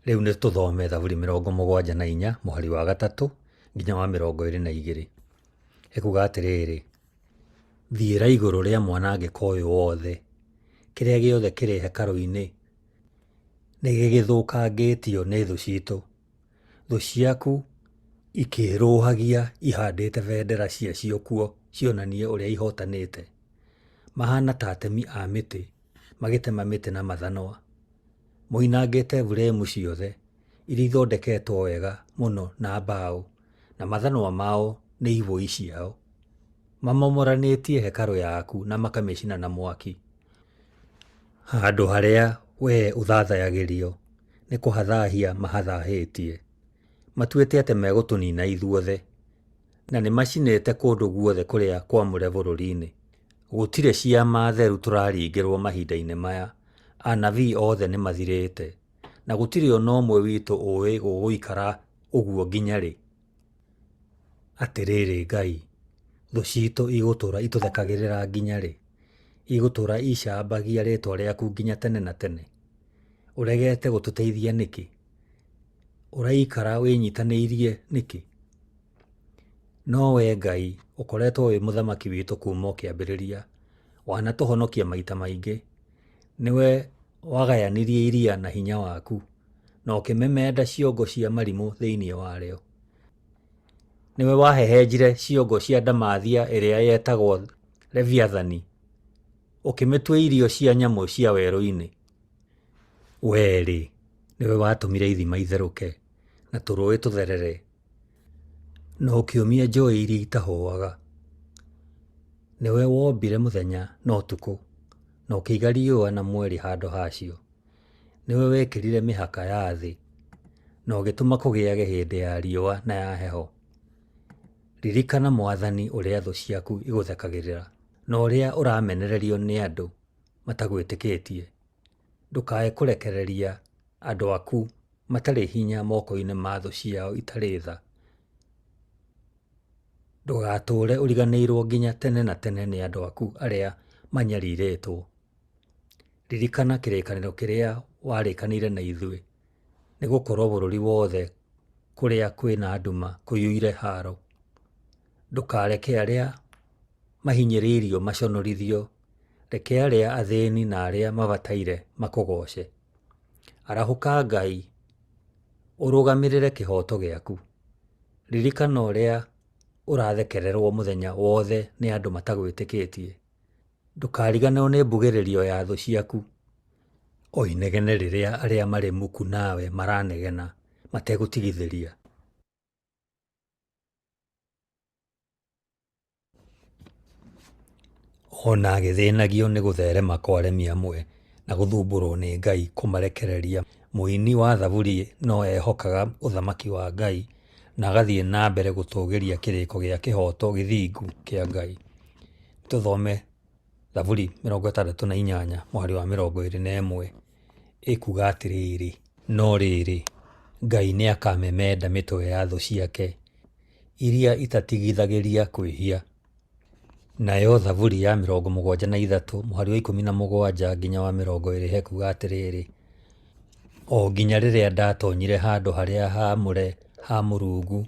Rĩu nĩ tũthome Thaburi 74 mũhari wa 3 nginya wa 22. Ĩkuga atĩrĩrĩ, thiĩra igũrũ rĩa mwanangĩko ũyũ wothe, kĩrĩa gĩothe kĩrĩ hekarũ-inĩ nĩ gĩgĩthũkangĩtio nĩ thũ ciitũ. Thũ ciaku ikĩĩrũhagia ihandĩte bendera ciacio kuo cionanie ũrĩa ihootanĩte. Mahaana ta atemi a mĩtĩ magĩtema mĩtĩ na mathanwa. Moinangĩte buremu ciothe iria ithondeketwo wega mũno na mbaũ, na mathanwa mao nĩ ibũi ciao. Mamomoranĩtie hekarũ yaku na makamĩcina na mwaki. Handũ harĩa wee ũthathayagĩrio nĩ kũhathahia mahathahĩtie. Matuĩte atĩ megũtũniina ithuothe, na nĩ macinĩte kũndũ guothe kũrĩa kwamũre bũrũri-inĩ. Gũtirĩ ciama theru tũraringĩrwo mahinda-inĩ maya, anabii othe nĩ mathirĩte, na gũtirĩ o na ũmwe witũ ũĩ gũgũikara ũguo nginya rĩ. Atĩrĩrĩ Ngai, thũ ciitũ igũtũũra itũthekagĩrĩra nginya rĩ? Igũtũũra icambagia rĩĩtwa rĩaku nginya tene na tene? Ũregete gũtũteithia nĩkĩ? Ũraikara wĩnyitanĩirie nĩkĩ? No wee Ngai, ũkoretwo wĩ mũthamaki witũ kuuma o kĩambĩrĩria, wanatũhonokia maita maingĩ. Nĩwe wagayanirie iria na hinya waku, na ũkĩmemenda ciongo cia marimũ thĩinĩ warĩo. Nĩwe wahehenjire ciongo cia ndamathia ĩrĩa yetagwo Leviathani, ũkĩmĩtua irio cia nyamũ cia werũ-inĩ. Wee-rĩ, nĩwe watũmire ithima itherũke, na tũrũũĩ tũtherere, na ũkĩũmia njũũĩ iria itahũaga. Nĩwe wombire mũthenya na ũtukũ, na ũkĩiga riũa na mweri handũ hacio. Nĩwe wekĩrire mĩhaka ya thĩ, na ũgĩtũma kũgĩage hĩndĩ ya riũa na ya heho. Ririkana, Mwathani, ũrĩa thũ ciaku igũthekagĩrĩra, na ũrĩa ũramenererio nĩ andũ matagwĩtĩkĩtie. Ndũkae kũrekereria andũ aku matarĩ hinya moko-inĩ ma thũ ciao itarĩ tha. Ndũgatũũre ũriganĩirũo nginya tene na tene nĩ andũ aku arĩa manyarirĩtwo. Ririkana kĩrĩkanĩro kĩrĩa warĩkanĩire na ithuĩ, nĩ gũkorũo bũrũri wothe kũrĩa kwĩ na nduma kũiyũire haaro. Ndũkareke arĩa mahinyĩrĩirio maconorithio, reke arĩa athĩni na arĩa mabataire makũgooce. Arahũka Ngai, ũrũgamĩrĩre kĩhooto gĩaku. Ririkana ũrĩa ũrathekererwo mũthenya wothe nĩ andũ matagwĩtĩkĩtie. Ndũkariganĩrwo nĩ mbugĩrĩrio ya thũ ciaku, o inegene rĩrĩa arĩa marĩ muku nawe maranegena mategũtigithĩria. O na agĩthĩnagio nĩ gũtherema kwa aremi amwe na gũthumbũrũo nĩ Ngai kũmarekereria, mũini wa Thaburi no eehokaga Ũthamaki wa Ngai na agathiĩ na mbere gũtũũgĩria kĩrĩko gĩa kĩhooto gĩthingu kĩa Ngai. Tũthome Thaburi 68 mũhari wa 21 ĩkuuga atĩrĩrĩ, No rĩrĩ, Ngai nĩakamemenda mĩtwe ya thũ ciake iria itatigithagĩria kwĩhia. Nayo Thaburi ya 73 mũhari wa 17 nginya wa 20 hekuuga atĩrĩrĩ, O nginya rĩrĩa ndatonyire handũ harĩa haamũre ha Mũrungu,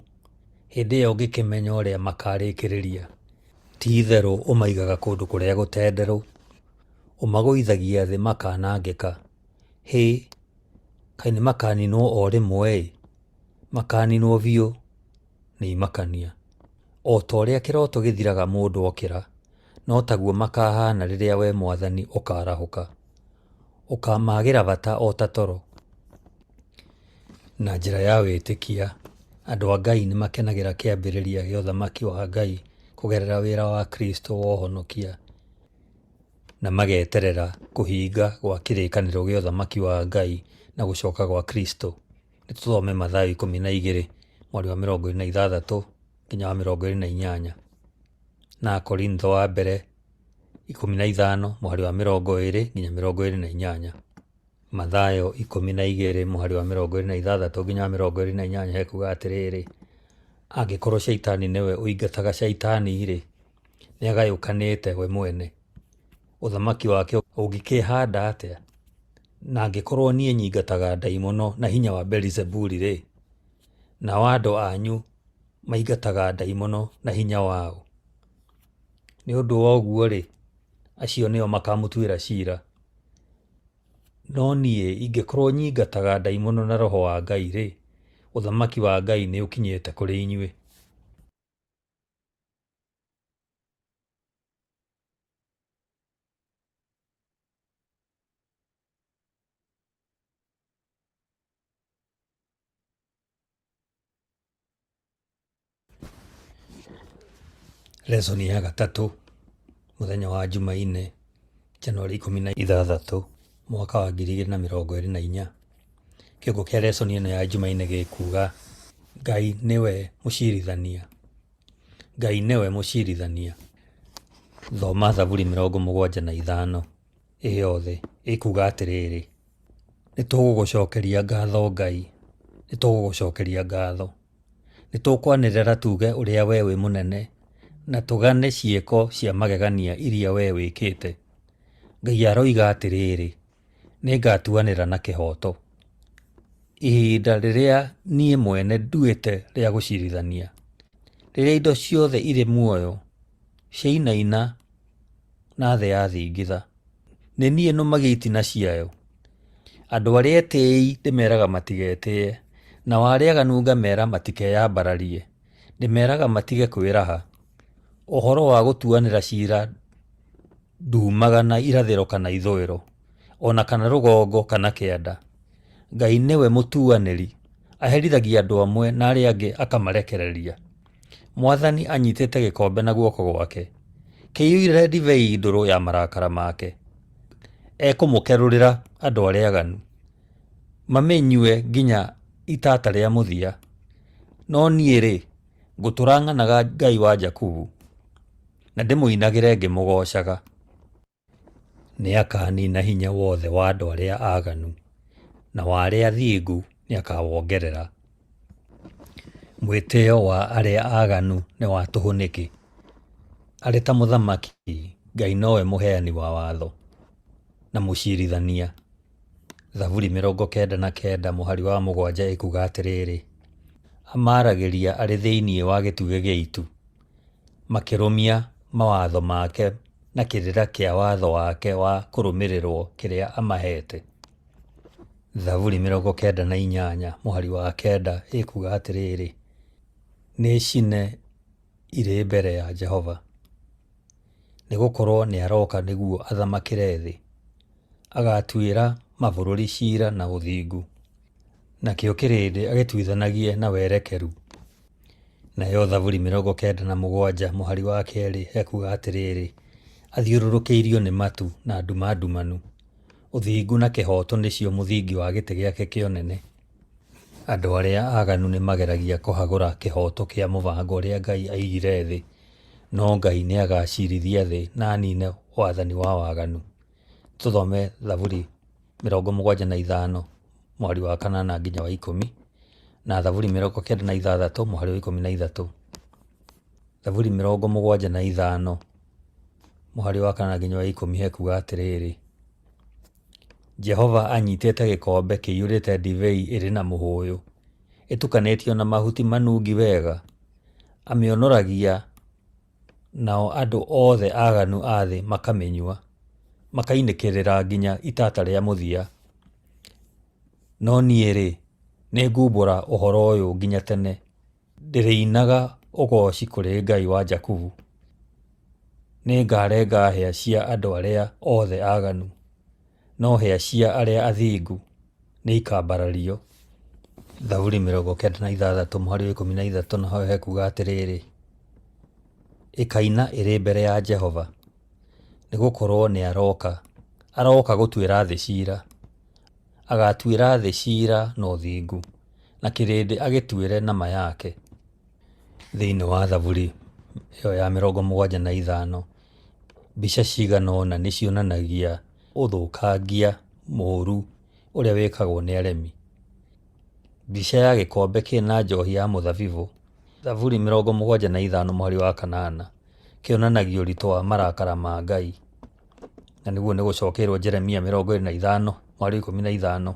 hĩndĩ ĩyo ngĩkĩmenya ũrĩa makarĩkĩrĩria. Ti-itherũ ũmaigaga kũndũ kũrĩa gũtenderũ, ũmagũithagia thĩ makanangĩka. Hĩ! Kaĩ nĩmakaninwo o rĩmwe-ĩ, makaninwo biũ nĩ imakania! O ta ũrĩa kĩroto gĩthiraga mũndũ okĩra, no taguo makahaana rĩrĩa Wee Mwathani ũkaarahũka. Ũkaamaagĩra bata o ta toro. Na njĩra ya wĩtĩkia, andũ a Ngai nĩ makenagĩra kĩambĩrĩria gĩa ũthamaki wa Ngai kũgerera wĩra wa Kristo wa ũhonokia, na mageterera kũhinga gwa kĩrĩkanĩro gĩa ũthamaki wa Ngai na gũcoka gwa Kristo. Nĩ tũthome Mathayo 12 mweri wa 26 nginya wa 28 na Akorintho wa mbere 15 mũhari wa 20 nginya 28. Mathayo 12 mũhari wa 26 nginya wa 28 hekuga atĩrĩrĩ, Angĩkorwo Shaitani nĩwe ũingataga Shaitani-rĩ, nĩagayũkanĩte we mwene. Ũthamaki wake ũngĩkĩĩhanda atĩa? Na angĩkorwo niĩ nyingataga ndaimono na hinya wa Beelizebuli-rĩ, nao andũ anyu maingataga ndaimono na hinya wa ũ? Nĩ ũndũ wa ũguo-rĩ, acio nĩo makamũtuĩra cira. No niĩ ingĩkorwo nyingataga ndaimono na Roho wa Ngai-rĩ, ũthamaki wa Ngai nĩũkinyĩte kũrĩ inyuĩ. Lesson ya gatatũ mũthenya wa Jumaine Januari 16 mwaka wa 2024. Kĩongo kĩa lesson ĩno ya Jumaine gĩkuga Ngai nĩwe mũcirithania. Ngai nĩwe mũcirithania. Thoma Thaburi 75 ĩ yothe ĩkuga atĩrĩrĩ, Nĩtũgũgũcokeria ngatho Ngai, nĩtũgũgũcokeria ngatho. Nĩtũkwanĩrĩra tuuge ũrĩa wee wĩ mũnene, na tũgane ciĩko cia magegania iria wee wĩkĩte. Ngai aroiga atĩrĩrĩ, Nĩngatuanĩra na kĩhooto. Ihinda rĩrĩa niĩ mwene nduĩte rĩa gũciirithania, rĩrĩa indo ciothe irĩ muoyo ciainaina na thĩ yathingitha, nĩ niĩ nũmagia itina ciayo. Andũ arĩa etĩĩi ndĩmeraga matigetĩĩe, nao arĩa aganu ngamera matikeyambararie. Ndĩmeraga matige kwĩraha. Ũhoro wa gũtuanĩra ciira nduumaga na irathĩro kana ithũĩro, o na kana rũgongo kana kĩanda. Ngai nĩwe mũtuanĩri, aherithagia andũ amwe na arĩa angĩ akamarekereria. Mwathani anyitĩte gĩkombe na guoko gwake, kĩiyũire ndibei ndũrũ ya marakara make. Ekũmũkerũrĩra andũ arĩa aganu, mamĩnyue nginya itata rĩa mũthia. No niĩ-rĩ, ngũtũũra ng'anaga Ngai wa Jakubu, na ndĩmũinagĩre ngĩmũgoocaga. Nĩakaniina hinya wothe wa andũ arĩa aaganu, na wa arĩa athingu nĩakawongerera. Mwĩtĩo wa arĩa aaganu nĩ wa tũhũ nĩkĩ? Arĩ ta mũthamaki, Ngai nowe mũheani wa watho na mũciirithania. Thaburi 99 mũhari wa 7 ĩkuuga atĩrĩrĩ, Amaaragĩria arĩ thĩinĩ wa gĩtugĩ gĩa itu, makĩrũmia mawatho make na kĩrĩra kĩa watho wake wa kũrũmĩrĩrwo kĩrĩa amaheete. Thaburi 98 mũhari wa 9 ĩkuuga atĩrĩrĩ, Nĩcine irĩ mbere ya Jehova, nĩ gũkorũo nĩaroka nĩguo athamakĩre thĩ. Agaatuĩra mabũrũri ciira na ũthingu, nakĩo kĩrĩndĩ agĩtuithanagie na werekeru. Nayo Thaburi 97 mũhari wa 2 ekuuga atĩrĩrĩ, Athiũrũrũkĩirio nĩ matu na nduma ndumanu, ũthingu na kĩhooto nĩcio mũthingi wa gĩtĩ gĩake kĩa ũnene. Andũ arĩa aganu nĩ mageragia kũhagũra kĩhooto kĩa mũbango ũrĩa Ngai aigire thĩ, no Ngai nĩ agaciirithia thĩ na anine wathani wa waganu. Tũthome Thaburi 75 mũhari wa 8 nginya wa 10 na Thaburi 96 mũhari wa 13. Thaburi 75 mũhari wa 8 nginya wa 10 hekuga atĩrĩrĩ, Jehova anyitĩte gĩkombe kĩiyũrĩte ndibei ĩrĩ na mũhũyũ, ĩtukanĩtio na mahuti manungi wega, amĩonoragia nao andũ othe aaganu a thĩ makamĩnyua, makainĩkĩrĩra nginya itata rĩa mũthia. No niĩ-rĩ, nĩngumbũra ũhoro ũyũ nginya tene, ndĩrĩinaga ũgooci kũrĩ Ngai wa Jakubu. Nĩngarenga hĩa cia andũ arĩa othe aaganu, no hĩa cia arĩa athingu nĩikambarario. Thaburi 96 mũhari wa 13 naho hekuga atĩrĩrĩ, Ĩkaina ĩrĩ mbere ya Jehova, nĩgũkorwo nĩarooka, arooka gũtuĩra thĩ ciira. Agaatuĩra thĩ ciira na ũthingu, na kĩrĩndĩ agĩtuĩre na ma yake. Thĩinĩ wa Thaburi ĩyo ya 75, mbica cigana ũna nĩ cionanagia ũthũkangia mũũru ũrĩa wĩkagwo nĩ aremi. Mbica ya gĩkombe kĩna njohi ya mũthabibũ, Thaburi 75 mũhari wa 8, kĩonanagia ũritũ wa marakara ma Ngai. Na nĩguo nĩ gũcokeirwo Jeremia 25 mũhari wa 15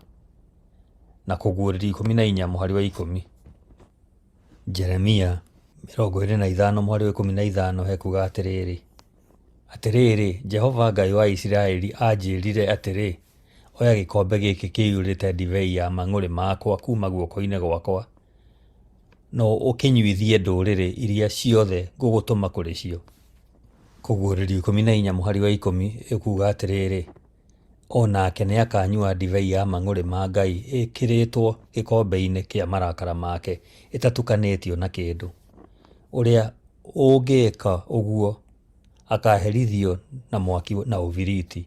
na Kũguũrĩrio 14 mũhari wa 10. Jeremia 25 mũhari wa 15 hekuga atĩrĩrĩ, Atĩrĩrĩ, Jehova Ngai wa Isiraeli aanjĩrire atĩrĩ, Oya gĩkombe gĩkĩ kĩiyũrĩte ndibei ya mang'ũrĩ makwa kuuma guoko-inĩ gwakwa, na ũkĩnyuithie ndũrĩrĩ iria ciothe ngũgũtũma kũrĩ cio. Kũguũrĩrio 14 mũhari wa 10 ĩkuuga atĩrĩrĩ, O nake nĩakanyua ndibei ya mang'ũrĩ ma Ngai ĩkĩrĩtwo gĩkombe-inĩ kĩa marakara make ĩtatukanĩtio na kĩndũ. Ũrĩa ũngĩĩka ũguo akaaherithio na mwaki na ũbiriti,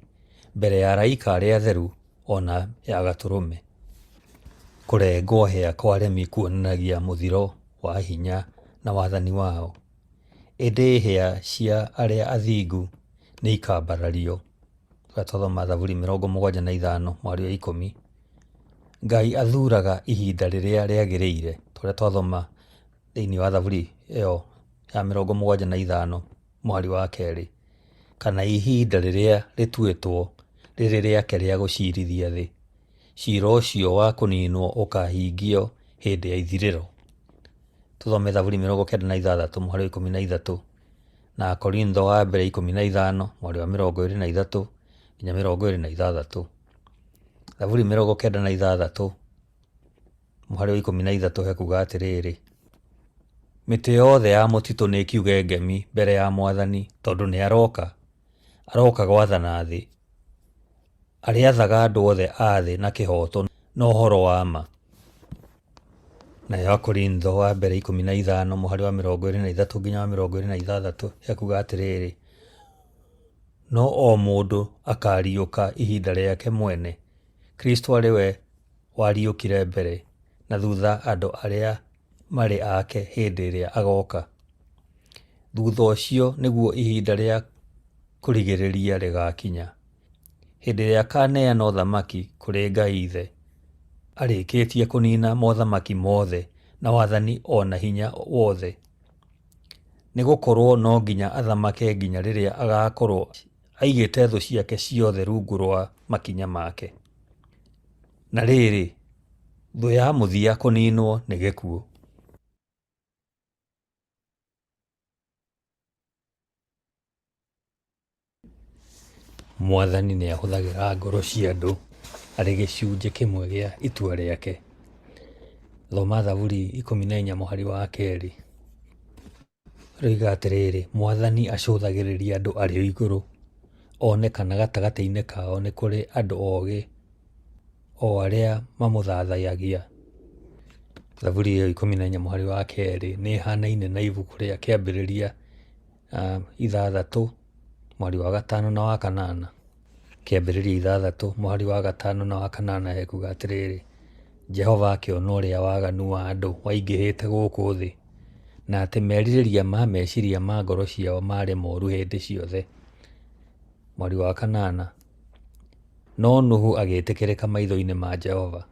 mbere ya araika arĩa atheru o na ya Gatũrũme. Kũrengwo hĩa kwa aremi kuonanagia mũthiro wa hinya na wathani wao, ĩndĩ hĩa cia arĩa athingu nĩikambarario. Tũrĩa twathoma Thaburi 75 mũhari wa 10. Ngai athuuraga ihinda rĩrĩa rĩagĩrĩire, tũrĩa twathoma thĩinĩ wa Thaburi ĩyo ya 75 mũhari wa 2, kana ihinda rĩrĩa rĩtuĩtwo rĩrĩ rĩake rĩa gũciirithia thĩ. Ciira ũcio wa kũninwo ũkaahingio hĩndĩ ya ithirĩro. Tũthome Thaburi 96 mũhari wa 13 na Akorintho wa mbere 15 mũhari wa 23 nginya 26. Thaburi 96 mũhari wa 13 hekuga atĩrĩrĩ, mĩtĩ yothe ya mũtitũ nĩ ĩkiuge ngemi mbere ya Mwathani, tondũ nĩ aroka, aroka gwathana thĩ. Arĩathaga andũ othe a thĩ na kĩhooto na ũhoro wa ma. Nayo Akorintho wa mbere 15 mũhari wa 23 nginya wa 26 hekuga atĩrĩrĩ, no o mũndũ akariũka ihinda rĩake mwene, Kristo arĩ we wariũkire mbere, na thutha andũ arĩa marĩ ake hĩndĩ ĩrĩa agoka. Thutha ũcio nĩguo ihinda rĩa kũrigĩrĩria rĩgakinya, hĩndĩ ĩrĩa akaneana ũthamaki kũrĩ Ngai Ithe, arĩkĩtie kũniina mothamaki mothe na wathani o na hinya wothe. Nĩ gũkorũo no nginya athamake nginya rĩrĩa agaakorũo aigĩte thũ ciake ciothe rungu rwa makinya make. Na rĩrĩ, thũ ya mũthia kũniinwo nĩ gĩkuũ. Mwathani nĩ ahũthagĩra ngoro cia andũ arĩ gĩcunjĩ kĩmwe gĩa itua rĩake. Thoma Thaburi 14 mũhari wa kerĩ. Rĩoiga atĩrĩrĩ, Mwathani acũthagĩrĩria andũ arĩ o igũrũ, one kana gatagatĩ-inĩ kao nĩ kũrĩ andũ ogĩ, o arĩa mamũthathayagia. Thaburi ĩyo 14 mũhari wa kerĩ nĩ ĩhanaine na ibuku rĩa Kĩambĩrĩria 6 mũhari wa 5 na wa 8. Kĩambĩrĩria 6 mũhari wa 5 na wa 8 hekuga atĩrĩrĩ, Jehova akĩona ũrĩa waganu wa andũ waingĩhĩte gũkũ thĩ, na atĩ merirĩria ma meciria ma ngoro ciao maarĩ moru hĩndĩ ciothe. Mũhari wa 8, no Nuhu agĩĩtĩkĩrĩka maitho-inĩ ma Jehova.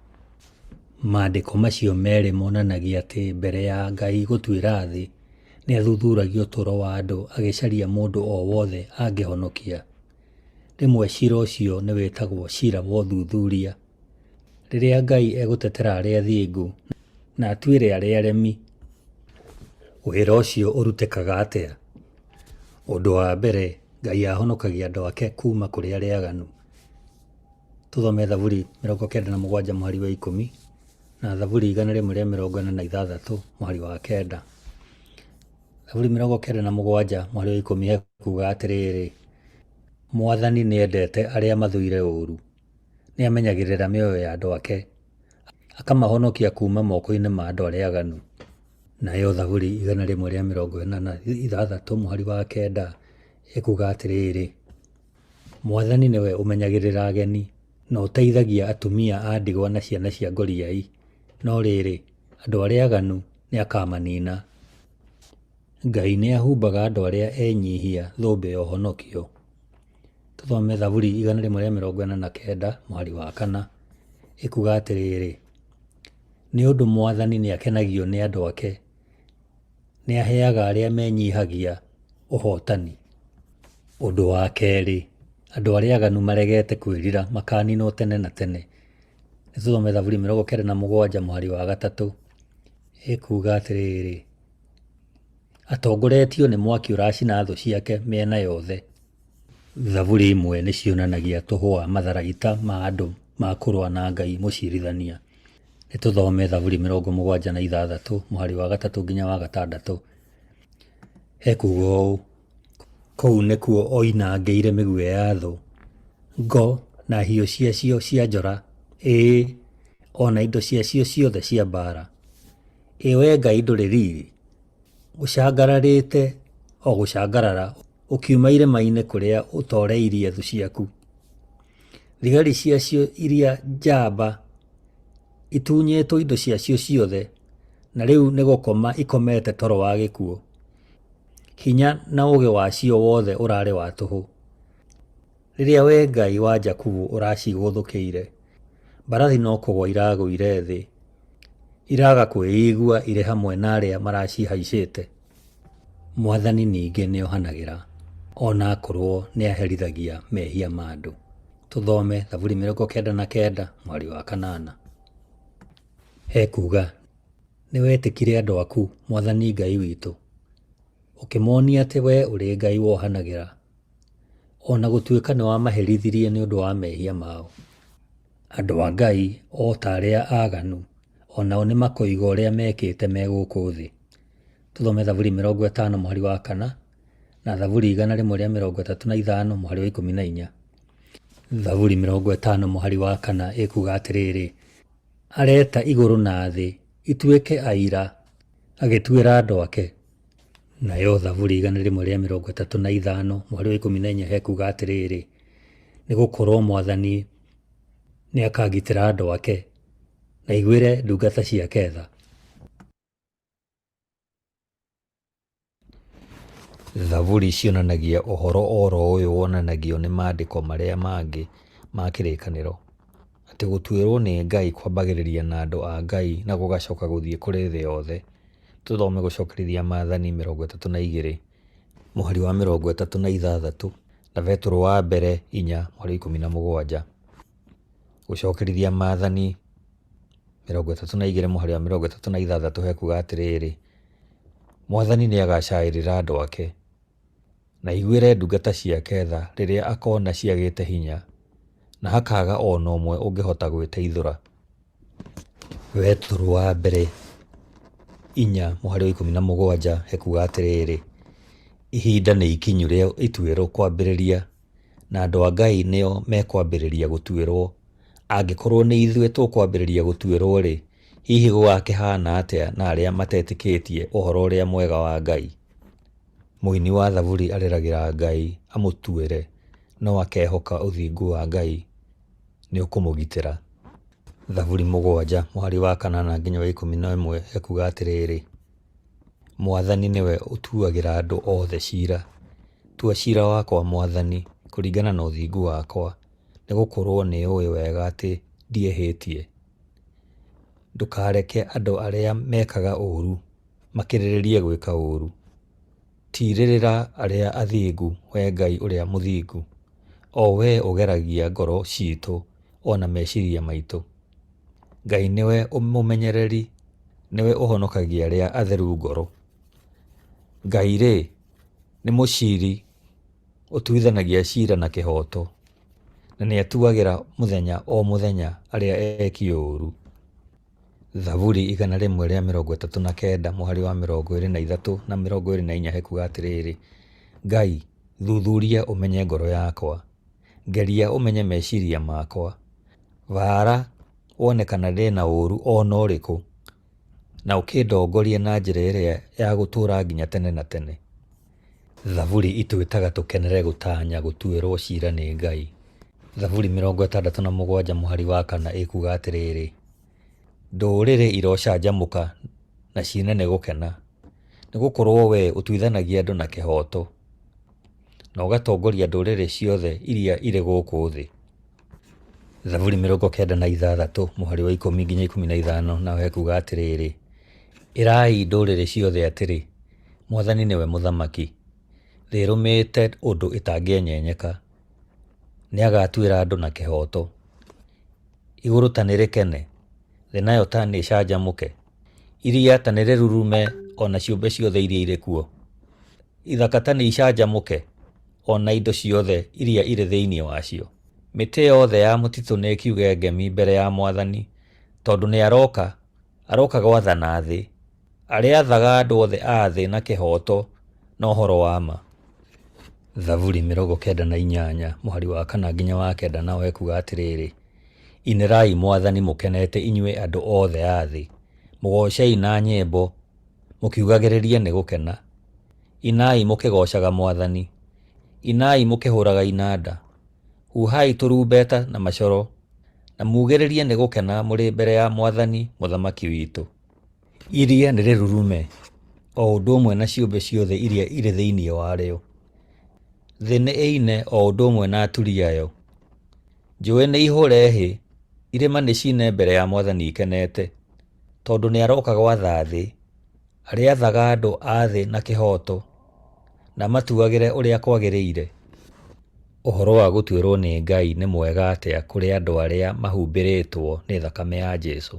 Maandĩko macio merĩ monanagia atĩ mbere ya Ngai gũtuĩra thĩ, nĩ athuthuragia ũtũũro wa andũ agĩcaria mũndũ o wothe angĩhonokia. Rĩmwe cira ũcio nĩ wĩtagwo cira wa ũthuthuria, rĩrĩa Ngai egũtetera arĩa athingu na atuĩre arĩa aremi. Wĩra ũcio ũrutĩkaga atĩa? Ũndũ wa mbere, Ngai ahonokagia andũ ake kuuma kũrĩ arĩa aganu. Tũthome Thaburi 97 mũhari wa 10 na Thaburi 146 mũhari wa 9. Thaburi 97 mũhari wa 10 hekuga atĩrĩrĩ, Mwathani nĩendete arĩa mathũire ũũru, nĩamenyagĩrĩra mĩoyo ya andũ ake, akamahonokia kuuma moko-inĩ ma andũ arĩa aganu. Nayo Thaburi 146 mũhari wa 9 ĩkuga atĩrĩrĩ, Mwathani nĩwe ũmenyagĩrĩra ageni, na ũteithagia atumia a ndigwa na ciana cia ngoriai, no rĩrĩ, andũ arĩa aganu nĩakamanina. Ngai nĩahumbaga andũ arĩa enyihia thũmbĩ ya ũhonokio. Tũthome Thaburi 149 mũhari wa 4 ĩkuga atĩrĩrĩ, nĩ ũndũ Mwathani nĩakenagio nĩ andũ ake, nĩaheaga arĩa menyihagia ũhootani. Ũndũ wa kerĩ, andũ arĩa aganu maregete kwĩrira makaninwo tene na tene. Nĩ tũthome Thaburi 97 mũhari wa 3 ĩkuga atĩrĩrĩ, atongoretio nĩ mwaki ũracina thũ ciake mĩena yothe. Thaburi imwe nĩ cionanagia tũhũ wa matharaita ma andũ ma kũrũa na Ngai mũcirithania. Nĩ tũthome Thaburi 76 mũhari wa 3 nginya wa 6. Hekuga ũũ, kũu nĩkuo oinangĩire mĩguĩ ya thũ, ngo na hiũ ciacio cia njora, ĩĩ, o na indo ciacio ciothe cia mbaara. Ĩ wee Ngai ndũrĩ riri, ũcangararĩte o gũcangarara ũkiuma irĩma-inĩ kũrĩa ũtoreirie thũ ciaku. Thigari ciacio iria njamba itunyĩtwo indo ciacio ciothe, na rĩu nĩ gũkoma ikomete toro wa gĩkuũ. Hinya na ũũgĩ wacio wothe ũrarĩ wa tũhũ. Rĩrĩa wee Ngai wa Jakubu ũracigũthũkĩire, mbarathi no kũgũa iragũire thĩ, iraga kwĩigua irĩ hamwe na arĩa maracihaicĩte. Mwathani ningĩ nĩohanagĩra, o na akorwo nĩaherithagia mehia ma andũ. Tũthome Thaburi 99 mũhari wa 8. Hekuga, nĩwetĩkire andũ aku, Mwathani Ngai witũ, ũkĩmonia atĩ wee ũrĩ Ngai wohanagĩra, o na gũtuĩka nĩwamaherithirie nĩ ũndũ wa mehia mao. Andũ a Ngai o ta arĩa aganu, o nao nĩ makoiga ũrĩa mekĩte me gũkũ thĩ. Tũthome Thaburi 50 mũhari wa 4 na Thaburi 135 mũhari wa 14. Thaburi 50 mũhari wa 4 ĩkuga atĩrĩrĩ, areta igũrũ na thĩ ituĩke aira agĩtuĩra andũ ake. Nayo Thaburi 135 mũhari wa 14 hekuga atĩrĩrĩ, nĩ gũkorwo Mwathani nĩ akagitĩra andũ ake, na aiguĩre ndungata ciake tha. Thaburi cionanagia ũhoro oro ũyũ wonanagio nĩ maandĩko marĩa mangĩ ma Kĩrĩkanĩro, atĩ gũtuĩrwo nĩ Ngai kwambagĩrĩria na andũ a Ngai na gũgacoka gũthiĩ kũrĩ thĩ yothe. Tũthome Gũcokerithia Maathani 32 mũhari wa 36 na Petero wa mbere 4 mũhari wa 17. Gũcokerithia Maathani 32 mũhari wa 36 hekuga atĩrĩrĩ, Mwathani nĩagacaĩrĩra andũ ake, na aiguĩre ndungata ciake tha rĩrĩa akona ciagĩte hinya, na hakaaga o na ũmwe ũngĩhota gwĩteithũra. Petero wa mbere 4 mũhari wa 17 hekuga atĩrĩrĩ, ihinda nĩ ikinyu rĩa ituĩro kwambĩrĩria, na andũ a Ngai nĩo mekwambĩrĩria gũtuĩrwo. Angĩkorwo nĩ ithuĩ tũkwambĩrĩria gũtuĩrwo-rĩ, hihi gũgakĩhaana atĩa na arĩa matetĩkĩtie ũhoro ũrĩa mwega wa Ngai? Mũini wa Thaburi arĩragĩra Ngai amũtuĩre, no akehoka ũthingu wa Ngai nĩ ũkũmũgitĩra. Thaburi 7 mũhari wa 8 nginya wa 11 ekuga atĩrĩrĩ, Mwathani nĩwe ũtuagĩra andũ othe ciira. Tua ciira wakwa, Mwathani, kũringana na ũthingu wakwa, nĩ gũkorwo nĩ ũĩ wega atĩ ndiĩhĩtie. Ndũkareke andũ arĩa mekaga ũũru makĩrĩrĩrie gwĩka ũũru. Tiirĩrĩra arĩa athingu, wee Ngai ũrĩa mũthingu, o wee ũgeragia ngoro ciitũ o na meciria maitũ. Ngai nĩwe mũmenyereri, nĩwe ũhonokagia arĩa atheru ngoro. Ngai-rĩ, nĩ mũciiri ũtuithanagia ciira na kĩhooto, na nĩatuagĩra mũthenya o mũthenya arĩa eki ũũru. Thaburi 139 mũhari wa 23 na 24 hekuga atĩrĩrĩ, Ngai, thuthuria ũmenye ngoro yakwa, ngeria ũmenye meciria makwa, baara wone kana ndĩ na ũũru o na ũrĩkũ, na ũkĩndongorie na njĩra ĩrĩa ya gũtũũra nginya tene na tene. Thaburi itwĩtaga tũkenere gũtanya gũtuĩrwo ciira nĩ Ngai. Thaburi 67 mũhari wa 4 ĩkuga atĩrĩrĩ, ndũrĩrĩ irocanjamũka na ciine nĩ gũkena, nĩ gũkorwo wee ũtuithanagia andũ na kĩhooto, na ũgatongoria ndũrĩrĩ ciothe iria irĩ gũkũ thĩ. Thaburi 96 mũhari wa 10 nginya 15 naho hekuga atĩrĩrĩ, ĩrai ndũrĩrĩ ciothe atĩrĩ, Mwathani nĩwe mũthamaki, thĩ ĩrũmĩte ũndũ ĩtangĩenyenyeka, nĩagatuĩra andũ na kĩhooto. Igũrũ ta nĩrĩkene, thĩ nayo ta nĩĩcanjamũke, iria ta nĩrĩrurume o na ciũmbe ciothe iria irĩ kuo. Ithaka ta nĩicanjamũke o na indo ciothe iria irĩ thĩinĩ wacio. Mĩtĩ yothe ya mũtitũ nĩĩkiuge ngemi mbere ya Mwathani, tondũ nĩaroka, aroka gwathana thĩ. Arĩathaga andũ othe a thĩ na kĩhooto na ũhoro wa ma. Thaburi 98 mũhari wa 4 nginya wa 9 nao ekuga atĩrĩrĩ, inĩrai Mwathani mũkenete inyuĩ andũ othe a thĩ, mũgoocei na nyĩmbo mũkiugagĩrĩria nĩ gũkena. Inai mũkĩgoocaga Mwathani, inai mũkĩhũraga inanda, huhai tũrumbeta na macoro, na muugĩrĩrie nĩ gũkena mũrĩ mbere ya Mwathani Mũthamaki witũ. Iria nĩrĩrurume, o ũndũ ũmwe na ciũmbe ciothe iria irĩ thĩinĩ warĩo. Thĩ nĩ ĩine o ũndũ ũmwe na aturi ayo. Njũĩ nĩ ihũre hĩ, irĩma nĩ ciine mbere ya Mwathani ikenete, tondũ nĩaroka gwatha thĩ, arĩathaga andũ a thĩ na kĩhooto, na amatuagĩre ũrĩa kwagĩrĩire. Ũhoro wa gũtuĩrwo nĩ Ngai nĩ mwega atĩa kũrĩ andũ arĩa mahumbĩrĩtwo nĩ thakame ya Jesũ?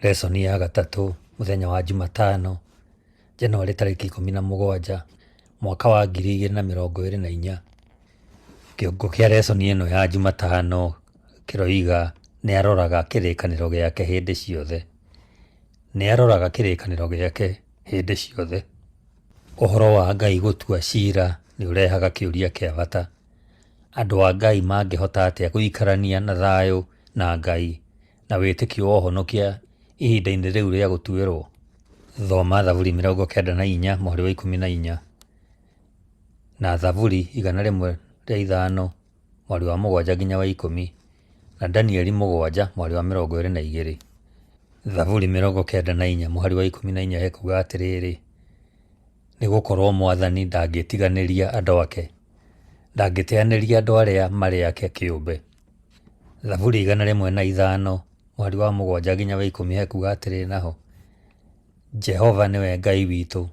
Lesson ya gatatũ mũthenya wa Jumatano, Januarĩ tarĩki 17, mwaka wa 2024. Kĩongo kĩa lesson ĩno ya Jumatano kĩroiga nĩ aroraga kĩrĩkanĩro gĩake hĩndĩ ciothe. Nĩ aroraga kĩrĩkanĩro gĩake hĩndĩ ciothe. Ũhoro wa Ngai gũtua cira nĩ ũrehaga kĩũria kĩa bata. Andũ a Ngai mangĩhota atĩa gũikarania na thayũ na Ngai na wĩtĩkio wa ũhonokia ihinda-inĩ rĩu rĩa gũtuĩrwo? Thoma Thaburi 94 mũhari wa 14 na Thaburi 105 mũhari wa 7 nginya wa 10 na Danieli 7 mũhari wa 22. Thaburi 94 mũhari wa 14 ekuuga atĩrĩrĩ, nĩ gũkorwo Mwathani ndangĩtiganĩria andũ ake, ndangĩteanĩria andũ arĩa marĩ ake kĩũmbe. Thaburi 105 mũhari wa 7 nginya wa 10 hekuuga atĩrĩ naho, Jehova nĩwe Ngai witũ,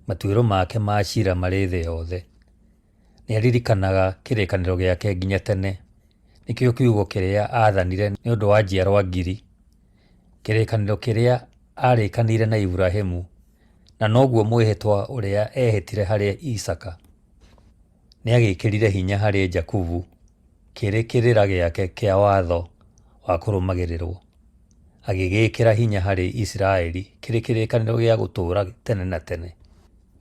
matuĩro make ma ciira marĩ thĩ yothe. Nĩaririkanaga kĩrĩkanĩro gĩake nginya tene, nĩkĩo kiugo kĩrĩa aathanire nĩ ũndũ wa njiarwa ngiri, kĩrĩkanĩro kĩrĩa aarĩkanĩire na Iburahĩmu, na noguo mwĩhĩtwa ũrĩa eehĩtire harĩ Isaaka. Nĩagĩĩkĩrire hinya harĩ Jakubu kĩrĩ kĩrĩra gĩake kĩa watho wa kũrũmagĩrĩrwo, agĩgĩĩkĩra hinya harĩ Isiraeli kĩrĩ kĩrĩkanĩro gĩa gũtũũra tene na tene.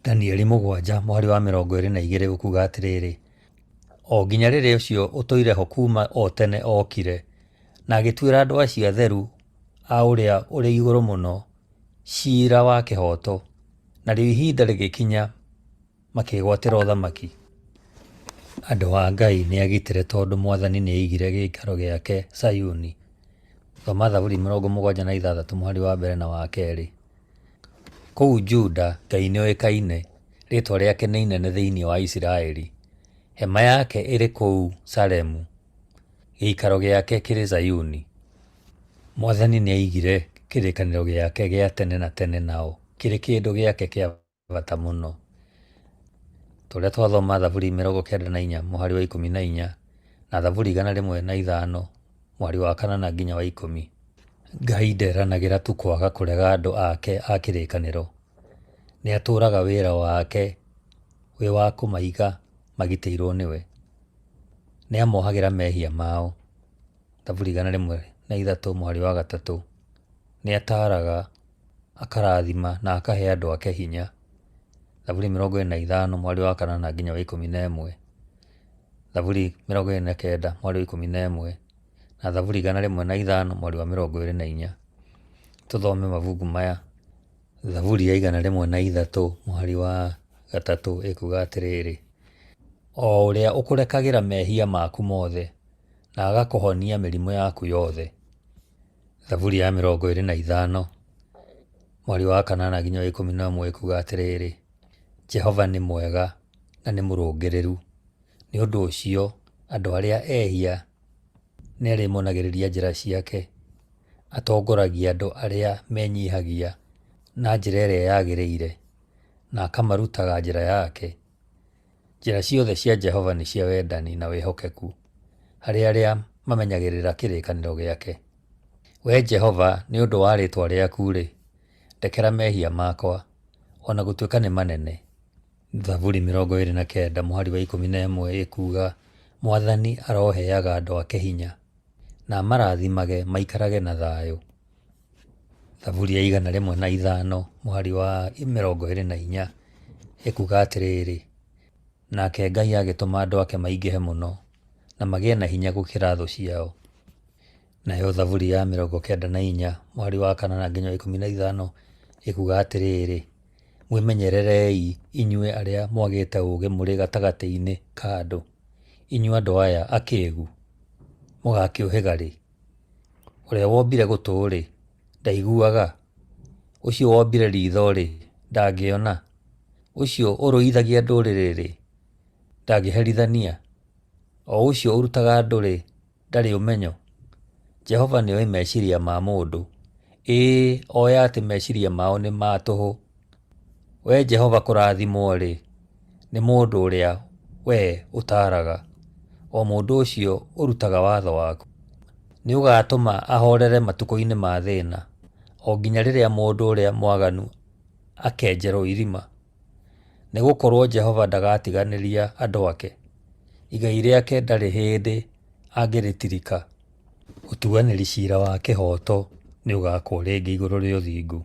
Danieli 7 mũhari wa 22 ũkuuga atĩrĩrĩ, o nginya rĩrĩa ũcio ũtũire ho kuuma o tene okire, na agĩtuĩra andũ acio atheru a Ũrĩa ũrĩ Igũrũ Mũno ciira wa kĩhooto, narĩo ihinda rĩgĩkinya makĩĩgwatĩra ũthamaki. Andũ a Ngai nĩ agitĩre tondũ Mwathani nĩaigire gĩikaro gĩake Sayuni. Thoma Thaburi 76 mũhari wa mbere na wa kerĩ. Kũu Juda Ngai nĩoĩkaine, rĩĩtwa rĩake nĩ inene thĩinĩ wa Isiraeli. Hema yake ĩrĩ kũu Salemu, gĩikaro gĩake kĩrĩ Zayuni. Mwathani nĩaigire kĩrĩkanĩro gĩake gĩa tene na tene nao, kĩrĩ kĩndũ gĩake kĩa bata mũno. Ta ũrĩa twathoma Thaburi 94 mũhari wa 14 na Thaburi 105 mũhari wa kanana nginya wa 10. Ngai nderanagĩra tu kwaga kũrega andũ ake a kĩrĩkanĩro. Nĩatũũraga wĩra wake wĩ wa kũmaiga magitĩirwo nĩwe. Nĩamohagĩra mehia mao. Thaburi 103 mũhari wa 3. Nĩataaraga, akarathima na akahe andũ ake hinya. Thaburi 25 mũhari wa kanana nginya wa 11. Thaburi 29 mũhari wa 11 na Thaburi 105 mũhari wa 24. Tũthome mabuku maya. Thaburi ya 103 mũhari wa 3 ĩkuga atĩrĩrĩ, o ũrĩa ũkũrekagĩra mehia maku mothe na agakũhonia mĩrimũ yaku yothe. Thaburi ya 25 mũhari wa kanana nginya wa 11 ĩkuga atĩrĩrĩ, Jehova nĩ mwega na nĩ mũrũngĩrĩru, nĩ ũndũ ũcio andũ arĩa ehia nĩarĩmonagĩrĩria njĩra ciake. Atongoragia andũ arĩa menyihagia na njĩra ĩrĩa yagĩrĩire, na akamarutaga njĩra yake. Njĩra ciothe cia Jehova nĩ cia wendani na wĩhokeku harĩ arĩa mamenyagĩrĩra kĩrĩkanĩro gĩake. Wee Jehova, nĩ ũndũ wa rĩĩtwa rĩaku-rĩ, ndekera mehia makwa, o na gũtuĩka nĩ manene. Thaburi 29 mũhari wa 11 ĩkuuga, Mwathani aroheaga andũ ake hinya, na amarathimage maikarage na thayũ. Thaburi ya 105 mũhari wa 24 ĩkuuga atĩrĩrĩ, nake Ngai agĩtũma andũ ake maingĩhe mũno, na magĩe na hinya gũkĩra thũ ciao. Nayo Thaburi ya 94 mũhari wa kanana nginya wa 15 ĩkuuga atĩrĩrĩ, mwĩmenyererei inyuĩ arĩa mwagĩte ũũgĩ mũrĩ gatagatĩ-inĩ ka andũ, inyuĩ andũ aya akĩĩgu, mũgakĩũhĩga rĩ? Ũrĩa wombire gũtũ-rĩ, ndaiguaga? Ũcio wombire riitho-rĩ, ndangĩona? Ũcio ũrũithagia ndũrĩrĩ-rĩ, ndangĩherithania? O ũcio ũrutaga andũ-rĩ, ndarĩ ũmenyo? Jehova nĩoĩ meciria ma mũndũ, ĩĩ, oĩ atĩ meciria mao nĩ ma tũhũ. Wee Jehova kũrathimwo-rĩ, nĩ mũndũ ũrĩa wee ũtaaraga, o mũndũ ũcio ũrutaga watho waku. Nĩũgatũma ahorere matukũ-inĩ ma thĩna, o nginya rĩrĩa mũndũ ũrĩa mwaganu akenjerwo irima. Nĩgũkorwo Jehova ndagatiganĩria andũ ake, Igai rĩake ndarĩ hĩndĩ angĩrĩtirika. Ũtuanĩri ciira wa kĩhooto nĩ ũgaakwo rĩngĩ igũrũ rĩa ũthingu,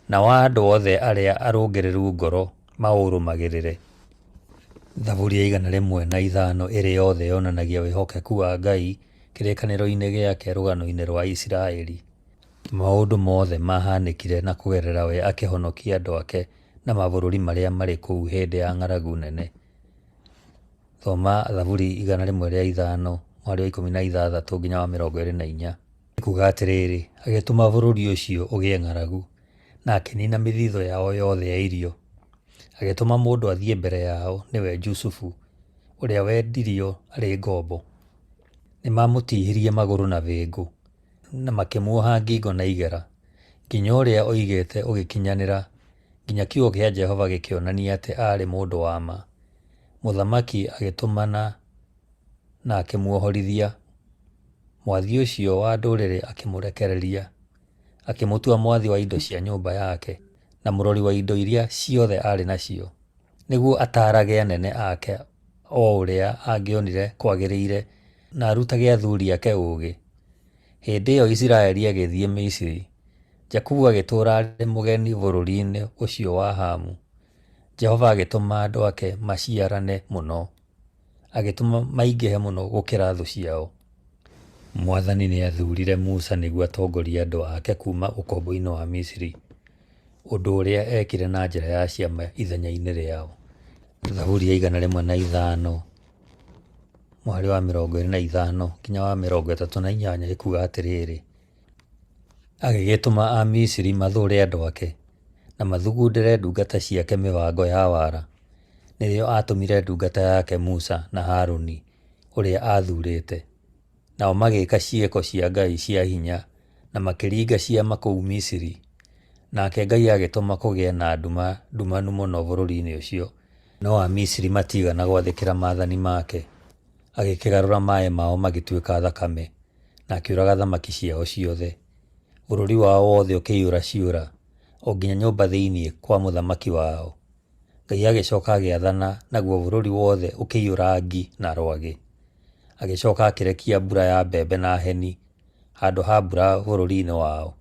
Nao andũ othe arĩa arũngĩrĩru ngoro maũrũmagĩrĩre. Thaburi ya 105 ĩrĩ yothe yonanagia wĩhokeku wa Ngai kĩrĩkanĩro-inĩ gĩake rũgano-inĩ rwa Isiraeli. Maũndũ mothe maahanĩkire na kũgerera we akĩhonokia andũ ake na mabũrũri marĩa marĩ kũu hĩndĩ ya ng'aragu nene. Thoma Thaburi 105 mũhari wa 16 nginya wa 24. Ĩkuuga atĩrĩrĩ, Agĩtũma bũrũri ũcio ũgĩe ng'aragu, na akĩniina mĩthithũ yao yothe ya irio. Agĩtũma mũndũ athiĩ mbere yao, nĩwe Jusufu, ũrĩa wendirio arĩ ngombo. Nĩmamũtihirie magũrũ na bĩngũ, na makĩmuoha ngingo na igera, nginya ũrĩa oigĩte ũgĩkinyanĩra, nginya kiugo kĩa Jehova gĩkĩonania atĩ aarĩ mũndũ wa ma. Mũthamaki agĩtũmana na akĩmuohorithia, mwathi ũcio wa ndũrĩrĩ akĩmũrekereria, akĩmũtua mwathi wa indo cia nyũmba yake, na mũrori wa indo iria ciothe aarĩ nacio, nĩguo ataarage anene ake o ũrĩa angĩonire kwagĩrĩire na arutage athuri ake ũũgĩ. Hĩndĩ ĩyo Isiraeli agĩthiĩ Misiri, Jakubu agĩtũũra arĩ mũgeni bũrũri-inĩ ũcio wa Hamu. Jehova agĩtũma andũ ake maciarane mũno, agĩtũma maingĩhe mũno gũkĩra thũ ciao. Mwathani nĩathuurire Musa nĩguo atongorie andũ ake kuuma ũkombo-inĩ wa Misiri, ũndũ ũrĩa eekire na njĩra ya ciama ithenya-inĩ rĩao. Thaburi ya 105 mũhari wa 25 nginya wa 38 ĩkuuga atĩrĩrĩ, Agĩgĩtũma Amisiri mathũũre andũ ake, na mathugundĩre ndungata ciake mĩbango ya wara. Nĩrĩo aatũmire ndungata yake Musa na Haruni, ũrĩa aathuurĩte. Nao magĩĩka ciĩko cia Ngai cia hinya na makĩringa ciama kũu Misiri. Nake Ngai agĩtũma kũgĩe na nduma ndumanu mũno bũrũri-inĩ ũcio, no Amisiri matiigana gwathĩkĩra maathani make. Agĩkĩgarũra maĩ mao magĩtuĩka thakame, na akĩũraga thamaki ciao ciothe. Bũrũri wao wothe ũkĩiyũra ciũra, o nginya nyũmba thĩinĩ kwa mũthamaki wao. Ngai agĩcoka agĩathana, naguo bũrũri wothe ũkĩiyũra ngi na rwagĩ. Agĩcoka akĩrekia mbura ya mbembe na heni handũ ha mbura bũrũri-inĩ wao.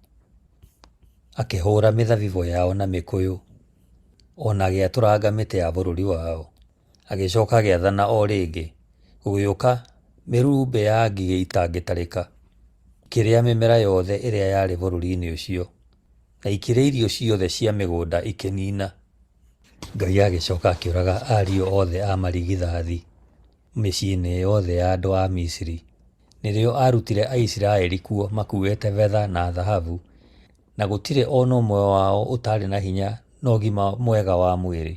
Akĩhũũra mĩthabibũ yao na mĩkũyũ, o na agĩatũranga mĩtĩ ya bũrũri wao. Agĩcoka agĩathana o rĩngĩ, gũgĩũka mĩrumbĩ ya ngigĩ itangĩtarĩka, ikĩrĩa mĩmera yothe ĩrĩa yarĩ bũrũri-inĩ ũcio, na ikĩrĩa irio ciothe cia mĩgũnda ikĩniina. Ngai agĩcoka akĩũraga ariũ othe a marigithathi mĩciĩ-inĩ yothe ya andũ a Misiri. Nĩrĩo aarutire Aisiraeli kuo makuuĩte betha na thahabu, na gũtirĩ o na ũmwe wao ũtaarĩ na hinya na ũgima mwega wa mwĩrĩ.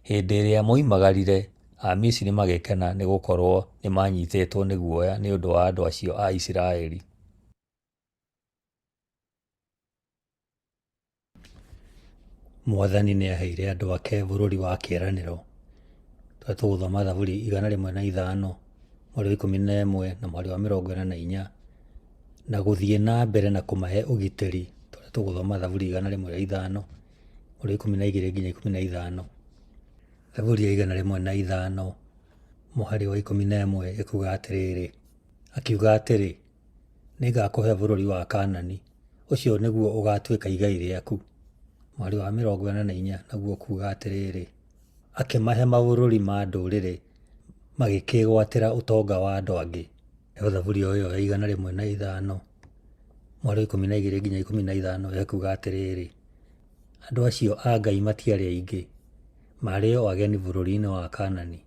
Hĩndĩ ĩrĩa moimagarire, Amisiri magĩkena nĩ gũkorũo nĩ maanyitĩtwo nĩ guoya nĩ ũndũ wa andũ acio a Isiraeli. Mwathani nĩaheire andũ ake bũrũri wa kĩĩranĩro. Tũrĩa tũgũthoma Thaburi 105 mweri wa 11 na mweri wa 44 na gũthiĩ na mbere na kũmahe ũgitĩri. Tũrĩa tũgũthoma Thaburi 105 mweri wa 12 nginya 15. Thaburi ya 105 mũhari wa 11 ĩkuga atĩrĩrĩ, akiuga atĩrĩ, Nĩngakũhe bũrũri wa Kaanani, ũcio nĩguo ũgaatuĩka igai rĩaku. Mũhari wa 44 naguo ũkuuga atĩrĩrĩ, Akĩmahe mabũrũri ma ndũrĩrĩ, magĩkĩĩgwatĩra ũtonga wa andũ angĩ. Nayo Thaburi o ĩyo ya 105 mũhari wa 12 nginya 15 ĩkuuga atĩrĩrĩ, Andũ acio a Ngai matiarĩ aingĩ, maarĩ o ageni bũrũri-inĩ wa Kaanani.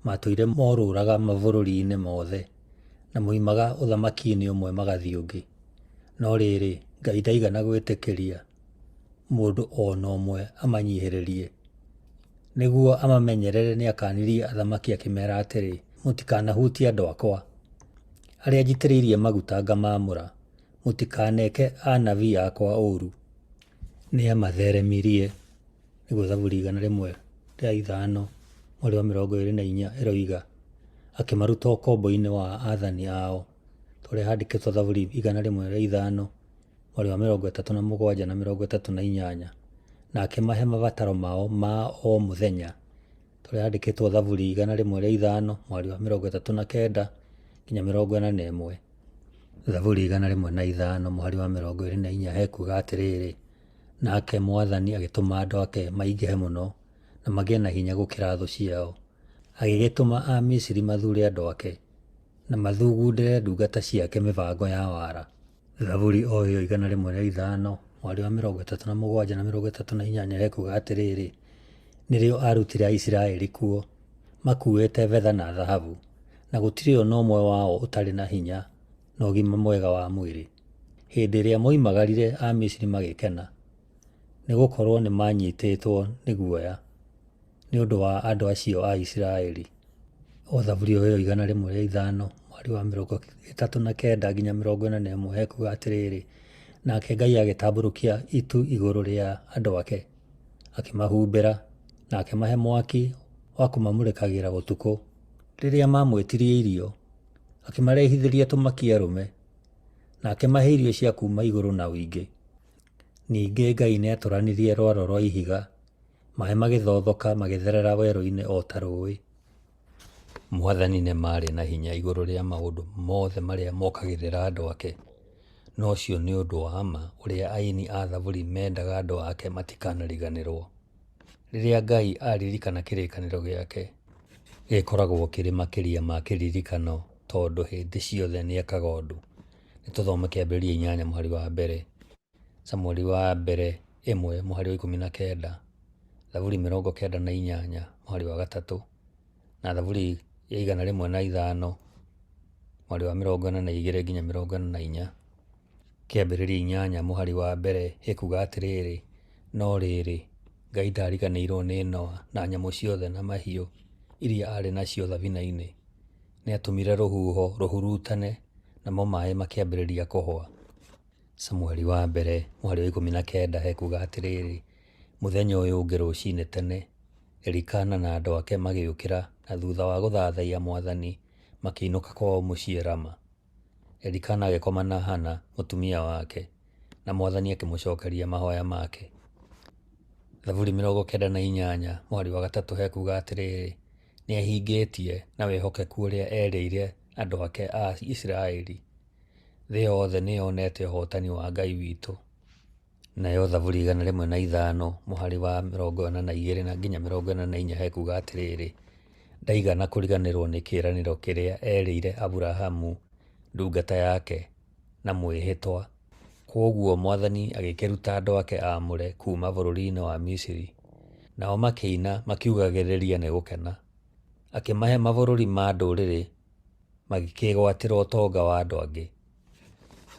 Matũire morũraga mabũrũri-inĩ mothe, na moimaga ũthamaki-inĩ ũmwe magathiĩ ũngĩ. No rĩrĩ, Ngai ndaigana gwĩtĩkĩria mũndũ o na ũmwe amanyihĩrĩrie. Nĩguo amamenyerere nĩakanirie athamaki akĩmera atĩrĩ, Mũtikanahutie andũ akwa, arĩa njitĩrĩirie maguta ngamaamũra, mũtikaneke anabii akwa ũũru. Nĩamatheremirie, nĩguo Thaburi 105 mweri wa 24 ĩroiga, akĩmaruta ũkombo-inĩ wa aathani ao, ta ũrĩa handĩkĩtwo Thaburi 105 mweri wa 37 na 38, na akĩmahe mabataro mao ma o mũthenya. Ta ũrĩa yandĩkĩtwo Thaburi 105 mũhari wa 39 nginya 41. Thaburi 105 mũhari wa 24 hekuga atĩrĩrĩ, Nake Mwathani agĩtũma andũ ake maingĩhe mũno, na magĩe na hinya gũkĩra thũ ciao. Agĩgĩtũma Amisiri mathuure andũ ake, na mathugundĩre ndungata ciake mĩbango ya wara. Thaburi o ĩyo 105 mũhari wa 37 na 38 hekuga atĩrĩrĩ, Nĩrĩo aarutire Aisiraeli kuo, makuuĩte betha na thahabu, na gũtirĩ o na ũmwe wao ũtarĩ na hinya na ũgima mwega wa mwĩrĩ. Hĩndĩ ĩrĩa moimagarire Amisiri magĩkena, nĩ gũkorũo nĩ maanyitĩtwo nĩ guoya nĩ ũndũ wa andũ acio a Isiraeli. O Thaburi o ĩyo 105 mũhari wa 39 nginya 41 hekuga atĩrĩrĩ, Nake Ngai agĩtambũrũkia itu igũrũ rĩa andũ ake, akĩmahumbĩra, na akĩmahe mwaki wa kũmamũrĩkagĩra ũtukũ. Rĩrĩa maamwĩtirie irio, akĩmarehithĩria tũmakia arũme, na akĩmahe irio cia kuuma igũrũ na ũingĩ. Ningĩ Ngai nĩatũranirie rwaro rwa ihiga, maĩ magĩthothoka magĩtherera werũ-inĩ o ta rũũĩ. Mwathani nĩ ma arĩ na hinya igũrũ rĩa maũndũ mothe marĩa mokagĩrĩra andũ ake, na ũcio nĩ ũndũ wa ma ũrĩa aini a Thaburi mendaga andũ ake matikanariganĩrwo. Rĩrĩa Ngai aririkana kĩrĩkanĩro gĩake, gĩkoragwo kĩrĩ makĩria ma kĩririkano tondũ hĩndĩ ciothe nĩekaga ũndũ. Nĩ tũthome Kĩambĩrĩria inyanya mũhari wa mbere, Samueli wa mbere ĩmwe mũhari wa 19, Thaburi 98 mũhari wa gatatũ, na Thaburi ya 105 mũhari wa 42 nginya 44. Kĩambĩrĩria inyanya mũhari wa mbere ĩkuga atĩrĩrĩ, No rĩrĩ, Ngai ndaariganĩirwo nĩ Noa na nyamũ ciothe na mahiũ iria aarĩ nacio thabina-inĩ. Nĩatũmire rũhuho rũhurutane, namo maĩ makĩambĩrĩria kũhũa. Samueli wa mbere mũhari wa 19 hekuga atĩrĩrĩ, Mũthenya ũyũ ũngĩ rũcinĩ tene, Elikana na andũ ake magĩũkĩra na thutha wa gũthathaiya Mwathani makĩinũka kwao mũciĩ Rama. Elikana agĩkoma na Hana mũtumia wake, na Mwathani akĩmũcokeria mahoya make. Thaburi 98 mũhari wa gatatũ hekuga atĩrĩrĩ, Nĩahingĩtie na wĩhokeku ũrĩa erĩire andũ ake a Isiraeli. Thĩ yothe nĩyonete ũhootani wa Ngai witũ. Nayo Thaburi 105 mũhari wa 42 na nginya 44 hekuga atĩrĩrĩ, Ndaigana kũriganĩrwo nĩ kĩĩranĩro kĩrĩa erĩire Aburahamu ndungata yake na mwĩhĩtwa. Kwoguo Mwathani agĩkĩruta andũ ake aamũre kuuma bũrũriinĩ wa Misiri, nao makĩina makiugagĩrĩria nĩ gũkena. Akĩmahe mabũrũri ma ndũũrĩrĩ magĩkĩĩgwatĩra ũtonga wa andũ angĩ.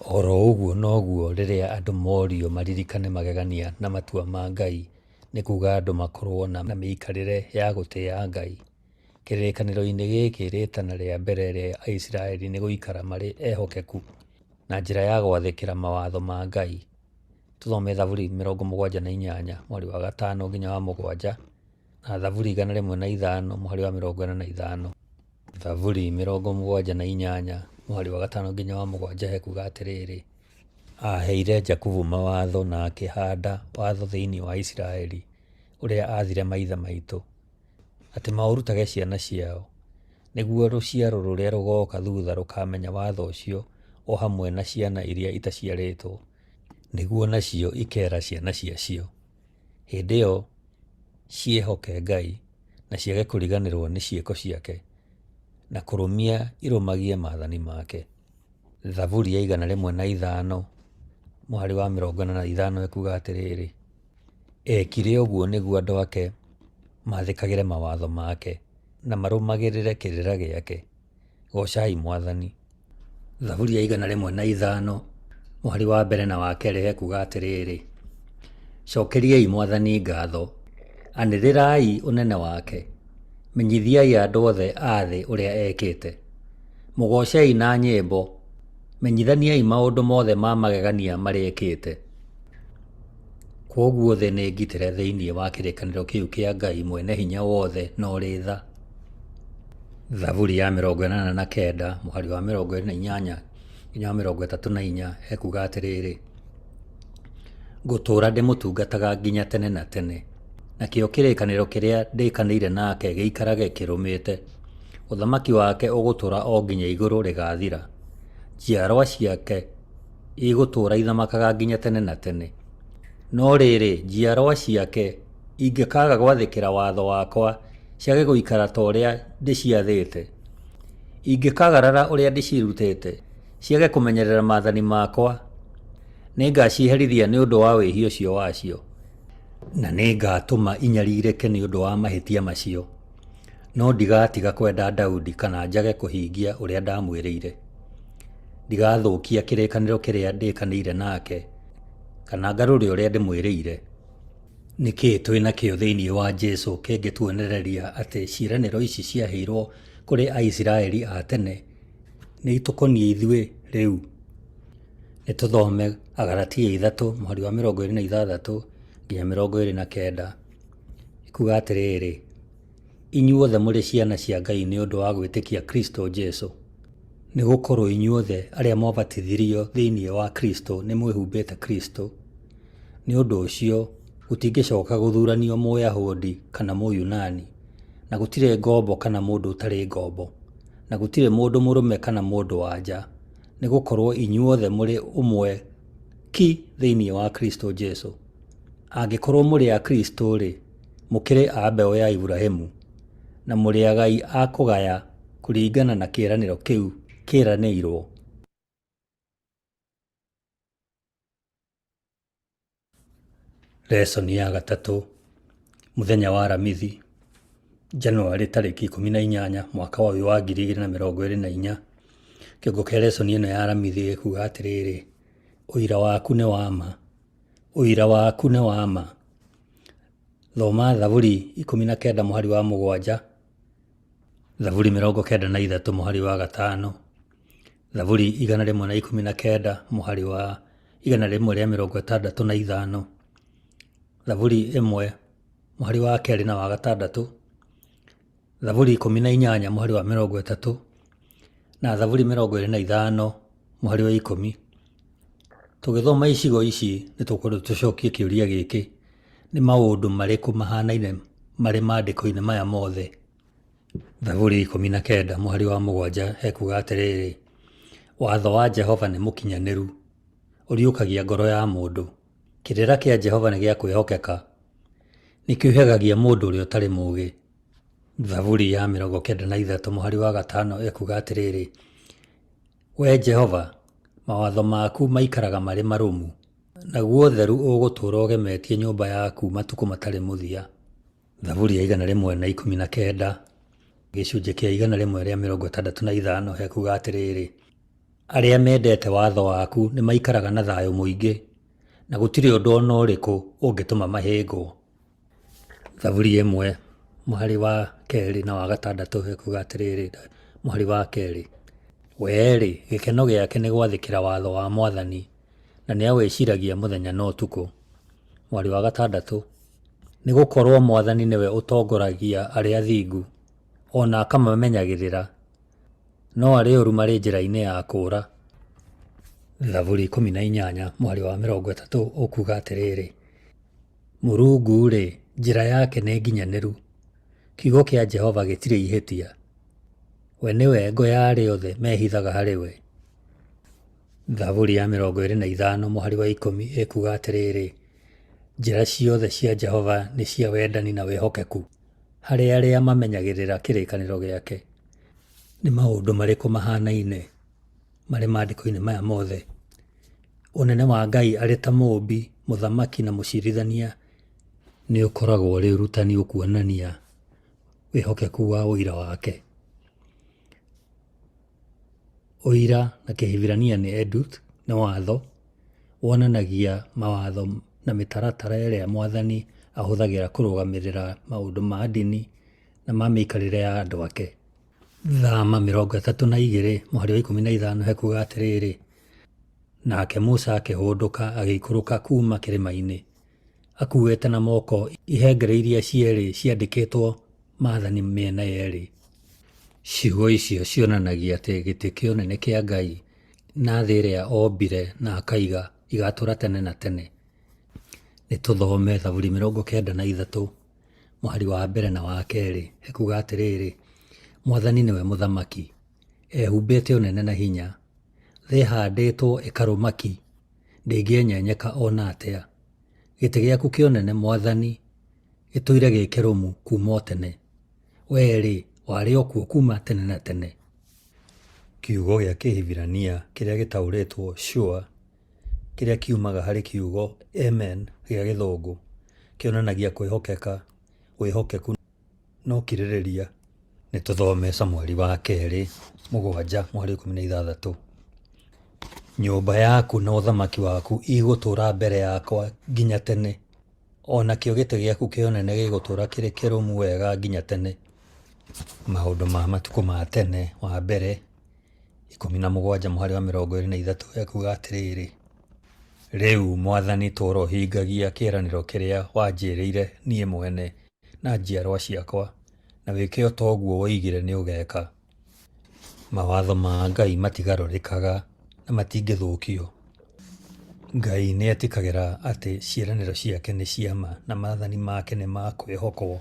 O ro ũguo noguo rĩrĩa andũ morio maririkane magegania na matua ma Ngai nĩ kuga andũ makorwo na mĩikarĩre ya gũtĩa Ngai. Kĩrĩkanĩro-inĩ gĩkĩ rĩtana rĩa mbere rĩa Aisiraeli nĩ gũikara marĩ ehokeku na njĩra ya gwathĩkĩra mawatho ma Ngai. Tũthome Thaburi 78 mũhari wa gatano nginya wa mũgwanja na Thaburi 105 mũhari wa 45. Thaburi 78 mũhari wa gatano nginya wa mũgwanja hekuga atĩrĩrĩ, Aaheire Jakubu mawatho na akĩhaanda watho thĩinĩ wa Isiraeli, ũrĩa aathire maithe maitũ, atĩ maũrutage ciana ciao, nĩguo rũciaro rũrĩa rũgooka thutha rũkaamenya watho ũcio o hamwe na ciana iria itaciarĩtwo, nĩguo nacio ikeera ciana ciacio. Hĩndĩ ĩyo ciĩhoke Ngai na ciage kũriganĩrwo nĩ ciĩko ciake, na kũrũmia irũmagie maathani make. Thaburi ya 105 mũhari wa 45 ĩkuga atĩrĩrĩ, Eekire ũguo nĩguo andũ ake maathĩkagĩre mawatho make, na marũmagĩrĩre kĩrĩra gĩake. Goocai Mwathani. Thaburi ya 105 mũhari wa mbere na wa kerĩ hekuga atĩrĩrĩ, Cokeriai Mwathani ngatho, anĩrĩrai ũnene wake, menyithiai andũ othe a thĩ ũrĩa ekĩte. Mũgoocei na nyĩmbo, menyithaniai maũndũ mothe ma magegania marĩa ekĩte. Kwoguo thĩ nĩ ngitĩre thĩinĩ wa kĩrĩkanĩro kĩu kĩa Ngai Mwene-Hinya-Wothe na ũrĩ tha. Thaburi ya 89 mũhari wa 28 nginya wa 34 ekuga atĩrĩrĩ, Ngũtũũra ndĩmũtungataga nginya tene na tene, Nakĩo kĩrĩkanĩro kĩrĩa ndĩkanĩire nake gĩikarage kĩrũmĩte. Ũthamaki wake ũgũtũũra o nginya igũrũ rĩgaathira, njiarwa ciake igũtũũra ithamakaga nginya tene na tene. No rĩrĩ, njiarwa ciake ingĩkaaga gwathĩkĩra watho wakwa, ciage gũikara ta ũrĩa ndĩciathĩte, ingĩkaagarara ũrĩa ndĩcirutĩte, ciage kũmenyerera maathani makwa, nĩngaciherithia nĩ ũndũ wa wĩhia ũcio wacio, na nĩngatũma inyarirĩke nĩ ũndũ wa mahĩtia macio. No ndigatiga kwenda Daudi kana njage kũhingia ũrĩa ndamwĩrĩire. Ndigathũkia kĩrĩkanĩro kĩrĩa ndĩkanĩire nake, kana ngarũre ũrĩa ndĩmwĩrĩire. Nĩ kĩĩ twĩ nakĩo thĩinĩ wa Jesu kĩngĩtuonereria atĩ ciĩranĩro ici ciaheirwo kũrĩ Aisiraeli a tene nĩ itũkoniĩ ithuĩ rĩu? Nĩ tũthome Agalatia 3 mũhari wa 26 nginya 29. Ĩkuga atĩrĩrĩ, Inyuothe mũrĩ ciana cia Ngai nĩ ũndũ wa gwĩtĩkia Kristo Jesu. Nĩ gũkorũo inyuothe arĩa mwabatithirio thĩinĩ wa Kristo nĩ mwĩhumbĩte Kristo. Nĩ ũndũ ũcio, gũtingĩcoka gũthuranio Mũyahudi kana Mũyunani, na gũtirĩ ngombo kana mũndũ ũtarĩ ngombo, na gũtirĩ mũndũ mũrũme kana mũndũ-wa-nja, nĩ gũkorũo inyuothe mũrĩ ũmwe ki thĩinĩ wa Kristo Jesu. Angĩkorũo mũrĩ a Kristo-rĩ, mũkĩrĩ a mbeũ ya Iburahimu, na mũrĩ agai a kũgaya kũringana na kĩĩranĩro kĩu kĩĩranĩirũo. Lesson ya gatatũ, mũthenya wa Aramithi, Januarĩ tarĩki 18 mwaka wa ũyũ wa 2024. Kĩongo kĩa lesson ĩno ya Aramithi gĩkuga atĩrĩrĩ, ũira waku nĩ wa ma, ũira waku nĩ wa ma. Thoma Thaburi 19 mũhari wa 7, Thaburi 93 mũhari wa 5, Thaburi 119 mũhari wa 165, Thaburi 1 mũhari wa 2 na wa 6, Thaburi 18 mũhari wa 30, na Thaburi 25 mũhari wa 10. Tũgĩthoma icigo ici nĩ tũkwenda tũcokie kĩũria gĩkĩ, nĩ maũndũ marĩkũ mahanaine marĩ maandĩko-inĩ maya mothe? Thaburi 19 mũhari wa 7 hekuga atĩrĩrĩ, watho wa Jehova nĩ mũkinyanĩru, ũriũkagia ngoro ya mũndũ. Kĩrĩra kĩa Jehova nĩ gĩa kwĩhokeka, nĩkĩũhĩgagia mũndũ ũrĩa ũtarĩ mũũgĩ. Thaburi ya 93 mũhari wa 5 ĩkuga atĩrĩrĩ, Wee Jehova, mawatho maku maikaraga marĩ marũmu, naguo ũtheru ũgũtũũra ũgemetie nyũmba yaku matukũ matarĩ mũthia. Thaburi ya 119 gĩcunjĩ kĩa 165 hekuga atĩrĩrĩ, arĩa mendete watho waku nĩ maikaraga na thayũ mũingĩ, na gũtirĩ ũndũ o na ũrĩkũ ũngĩtũma mahĩngwo. Thaburi 1 mũhari wa 2 na wa 6 hekuga atĩrĩrĩ, mũhari wa 2, we-rĩ, gĩkeno gĩake nĩ gwathĩkĩra watho wa Mwathani, na nĩawĩciragia mũthenya na ũtukũ. Mũhari wa 6, nĩ gũkorwo Mwathani nĩwe ũtongoragia arĩa athingu, o na akamamenyagĩrĩra, no arĩa oru marĩ njĩra-inĩ ya kũũra. Thaburi 18 mũhari wa 30 ũkuga atĩrĩrĩ, Mũrungu-rĩ, njĩra yake nĩ nginyanĩru, kiugo kĩa Jehova gĩtirĩ ihĩtia. We nĩwe ngo ya arĩa othe mehithaga harĩ we. Thaburi ya 25 mũhari wa 10 ĩkuga atĩrĩrĩ, njĩra ciothe cia Jehova nĩ cia wendani na wĩhokeku harĩ arĩa mamenyagĩrĩra kĩrĩkanĩro gĩake. Nĩ maũndũ marĩkũ mahanaine marĩ maandĩko-inĩ maya mothe? Ũnene wa Ngai arĩ ta Mũũmbi, Mũthamaki na Mũcirithania nĩ ũkoragwo ũrĩ ũrutani ũkuonania wĩhokeku wa ũira wake. Ũira na Kĩhibirania nĩ eduth, nĩ watho, wonanagia mawatho na mĩtaratara ĩrĩa mwathani ahũthagĩra kũrũgamĩrĩra maũndũ ma ndini na ma mĩikarĩre ya andũ ake. Thama 32 mũhari wa 15 hekuga atĩrĩrĩ, nake Musa akĩhũndũka agĩikũrũka kuuma kĩrĩma-inĩ, akuuĩte na moko ihengere iria cierĩ ciandĩkĩtwo maathani mĩena yerĩ. Ciugo icio cionanagia atĩ gĩtĩ kĩa ũnene kĩa Ngai na thĩ ĩrĩa ombire na akaiga igatũũra tene na tene. Nĩ tũthome Thaburi 93. Mũhari wa mbere na wa kerĩ, ekuga atĩrĩrĩ, Mwathani nĩwe mũthamaki, ehumbĩte ũnene na hinya. Thĩ ĩhandĩtwo ĩkarũma ki, ndĩngĩenyenyeka o na atĩa. Gĩtĩ gĩaku kĩa ũnene, Mwathani, gĩtũire gĩ kĩrũmu kuuma o tene. Wee-rĩ, warĩ o kuo kuuma tene na tene. Kiugo gĩa Kĩhibirania kĩrĩa gĩtaũrĩtwo sure, kĩrĩa kiumaga harĩ kiugo amen gĩa Gĩthũngũ, kĩonanagia kwĩhokeka, wĩhokeku na ũkirĩrĩria. Nĩ tũthome Samueli wa kerĩ 7 mũhari 16. Nyũmba yaku na ũthamaki waku igũtũũra mbere yakwa nginya tene, o nakĩo gĩtĩ gĩaku kĩa ũnene gĩgũtũũra kĩrĩ kĩrũmu wega nginya tene. Maũndũ ma matukũ ma tene wa mbere 17 mũhari wa 23 ekuga atĩrĩrĩ, Rĩu Mwathani tũũra ũhingagia kĩĩranĩro kĩrĩa wanjĩĩrĩire niĩ mwene na njiarwa ciakwa, na wĩke o ta ũguo woigire nĩũgeeka. Mawatho ma Ngai matigarũrĩkaga na matingĩthũkio. Ngai nĩ etĩkagĩra atĩ ciĩranĩro ciake nĩ cia ma na maathani make nĩ ma kwĩhokwo.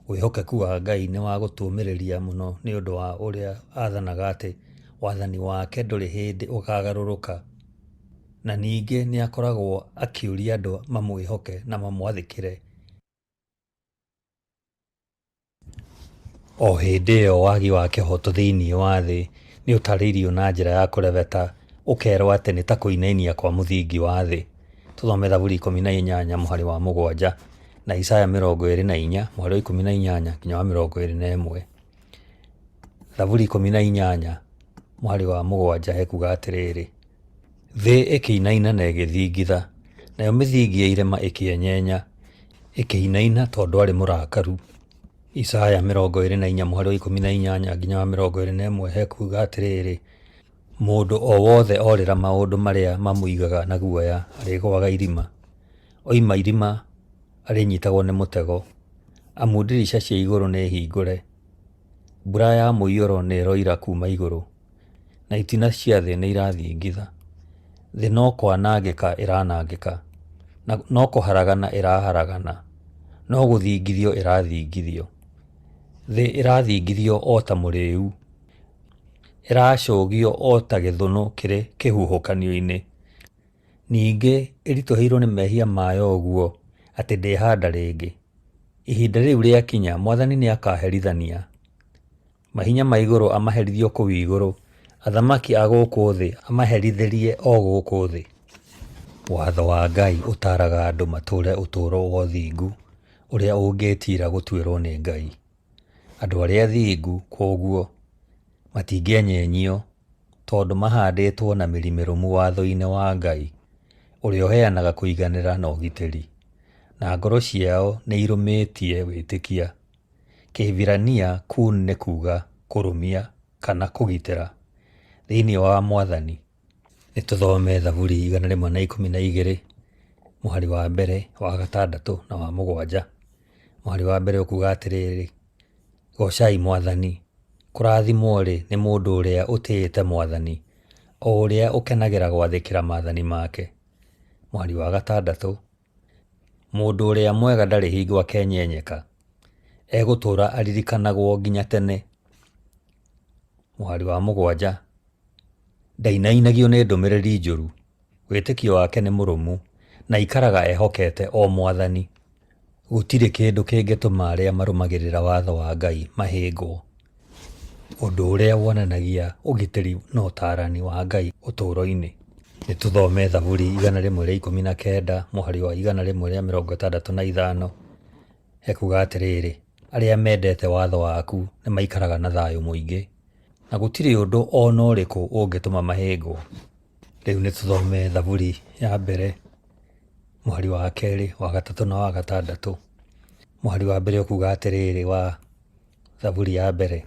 Wĩhokeku wa Ngai nĩ wa gũtũũmĩrĩria mũno nĩ ũndũ wa ũrĩa athanaga atĩ wathani wake ndũrĩ hĩndĩ ũkagarũrũka. Na ningĩ nĩ akoragwo akĩũria andũ mamwĩhoke na mamwathĩkĩre. O hĩndĩ ĩyo wagi wa kĩhooto thĩinĩ wa thĩ nĩ ũtarĩirio na njĩra ya kũrebeta ũkerwo atĩ nĩ ta kũinainia kwa mũthingi wa thĩ. Tũthome Thaburi 18 mũhari wa 7 na Isaya 24 mũhari wa 18 nginya wa 21. Thaburi 18 mũhari wa 7 hekuga atĩrĩrĩ, Thĩ ĩkĩinaina na ĩgĩthingitha, nayo mĩthingi ya irĩma ĩkĩenyenya, ĩkĩinaina tondũ aarĩ mũrakaru. Isaya 24 mũhari wa 18 nginya wa 21 hekuga atĩrĩrĩ, Mũndũ o wothe orĩra maũndũ marĩa mamũigaga na guoya arĩgũaga irima, oima irima arĩnyitagwo nĩ mũtego, amu ndirica cia igũrũ nĩ hingũre, mbura ya mũiyũro nĩĩroira kuuma igũrũ, na itina cia thĩ nĩirathingitha. Thĩ no kwanangĩka ĩranangĩka, na no kũharagana ĩraharagana, no gũthingithio ĩrathingithio. Thĩ ĩrathingithio o ta mũrĩĩu, ĩracũgio o ta gĩthũnũ kĩrĩ kĩhuhũkanio-inĩ. Ningĩ ĩritũhĩirwo nĩ mehia mayo ũguo atĩ ndĩhanda rĩngĩ. Ihinda rĩu rĩakinya, Mwathani nĩakaherithania mahinya ma igũrũ amaherithie o kũu igũrũ, athamaki a gũkũ thĩ amaherithĩrie o gũkũ thĩ. Watho wa Ngai ũtaaraga andũ matũũre ũtũũro wa ũthingu ũrĩa ũngĩĩtiira gũtuĩrwo nĩ Ngai. Andũ arĩa athingu, kwoguo, matingĩenyenyio tondũ mahandĩtwo na mĩri mĩrũmu watho-inĩ wa Ngai, ũrĩa ũheanaga kũiganĩra na ũgitĩri, na ngoro ciao nĩ irũmĩtie wĩtĩkia. Kĩhibirania kun nĩ kuuga kũrũmia kana kũgitĩra thĩinĩ wa Mwathani. Nĩ tũthome Thaburi 112 mũhari wa mbere, wa gatandatũ na wa 7. Mũhari wa mbere ũkuga atĩrĩrĩ, Goocai Mwathani. Kũrathimwo-rĩ, nĩ mũndũ ũrĩa ũtĩĩte Mwathani, o ũrĩa ũkenagĩra gwathĩkĩra maathani make. Mũhari wa gatandatũ, Mũndũ ũrĩa mwega ndarĩ hingo akenyenyeka, egũtũũra aririkanagwo nginya tene. Mũhari wa 7, Ndainainagio nĩ ndũmĩrĩri njũru, wĩtĩkio wake nĩ mũrũmu, na aikaraga ehokete o Mwathani. Gũtirĩ kĩndũ kĩngĩtũma arĩa marũmagĩrĩra watho wa Ngai mahĩngwo. Ũndũ ũrĩa wonanagia ũgitĩri na ũtaarani wa Ngai ũtũũro-inĩ. Nĩ tũthome Thaburi 119 mũhari wa 165 ekuga atĩrĩrĩ, Arĩa mendete watho waku nĩ maikaraga na thayũ mũingĩ, na gũtirĩ ũndũ o na ũrĩkũ ũngĩtũma mahĩngwo. Rĩu nĩ tũthome Thaburi ya mbere mũhari wa kerĩ, wa gatatũ na wa gatandatũ. Mũhari wa mbere ũkuga atĩrĩrĩ wa Thaburi ya mbere,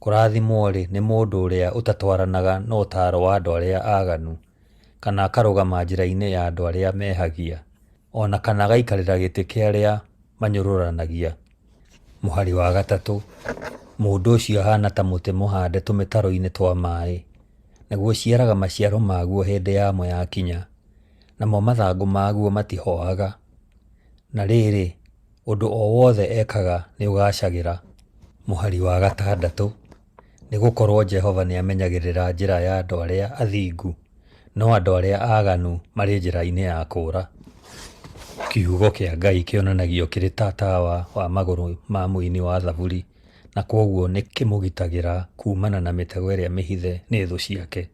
Kũrathimwo-rĩ, nĩ mũndũ ũrĩa ũtatwaranaga na ũtaaro wa andũ arĩa aaganu, kana akarũgama njĩra-inĩ ya andũ arĩa mehagia, o na kana agaikarĩra gĩtĩ kĩa arĩa manyũrũranagia. Mũhari wa gatatũ, Mũndũ ũcio ahaana ta mũtĩ mũhande tũmĩtaro-inĩ twa maĩ, naguo ũciaraga maciaro maguo hĩndĩ yamo yakinya, namo mathangũ maguo matihohaga. Na rĩrĩ, Ũndũ o wothe ekaga nĩ ũgaacagĩra. Mũhari wa 6, Nĩgũkorwo Jehova nĩamenyagĩrĩra njĩra ya andũ arĩa athingu, no andũ arĩa aaganu marĩ njĩra-inĩ ya kũũra. Kiugo kĩa Ngai kĩonanagio kĩrĩ ta tawa wa magũrũ ma mũini wa Thaburi na kwoguo nĩ kĩmũgitagĩra kuumana na mĩtego ĩrĩa mĩhithe nĩ thũ ciake.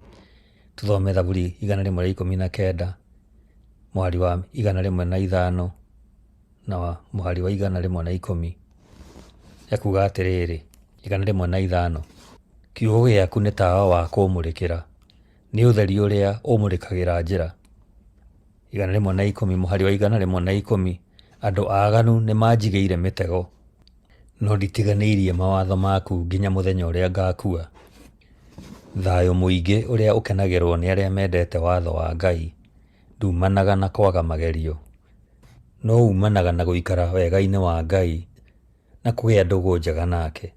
Tũthome Thaburi 119 mũhari wa 105 na mũhari wa 110. Ekuuga atĩrĩrĩ, 105, Kiugo gĩaku nĩ tawa wa kũũmũrĩkĩra, nĩ ũtheri ũrĩa ũmũrĩkagĩra njĩra. 110 mũhari wa 110, Andũ aaganu nĩmanjigĩire mĩtego, no nditiganĩirie mawatho maku nginya mũthenya ũrĩa ngaakua. Thayũ mũingĩ ũrĩa ũkenagĩrwo nĩ arĩa mendete watho wa Ngai ndumanaga na kwaga magerio, no umanaga na gũikara wega-inĩ wa Ngai na kũgĩa ndũgũ njega nake.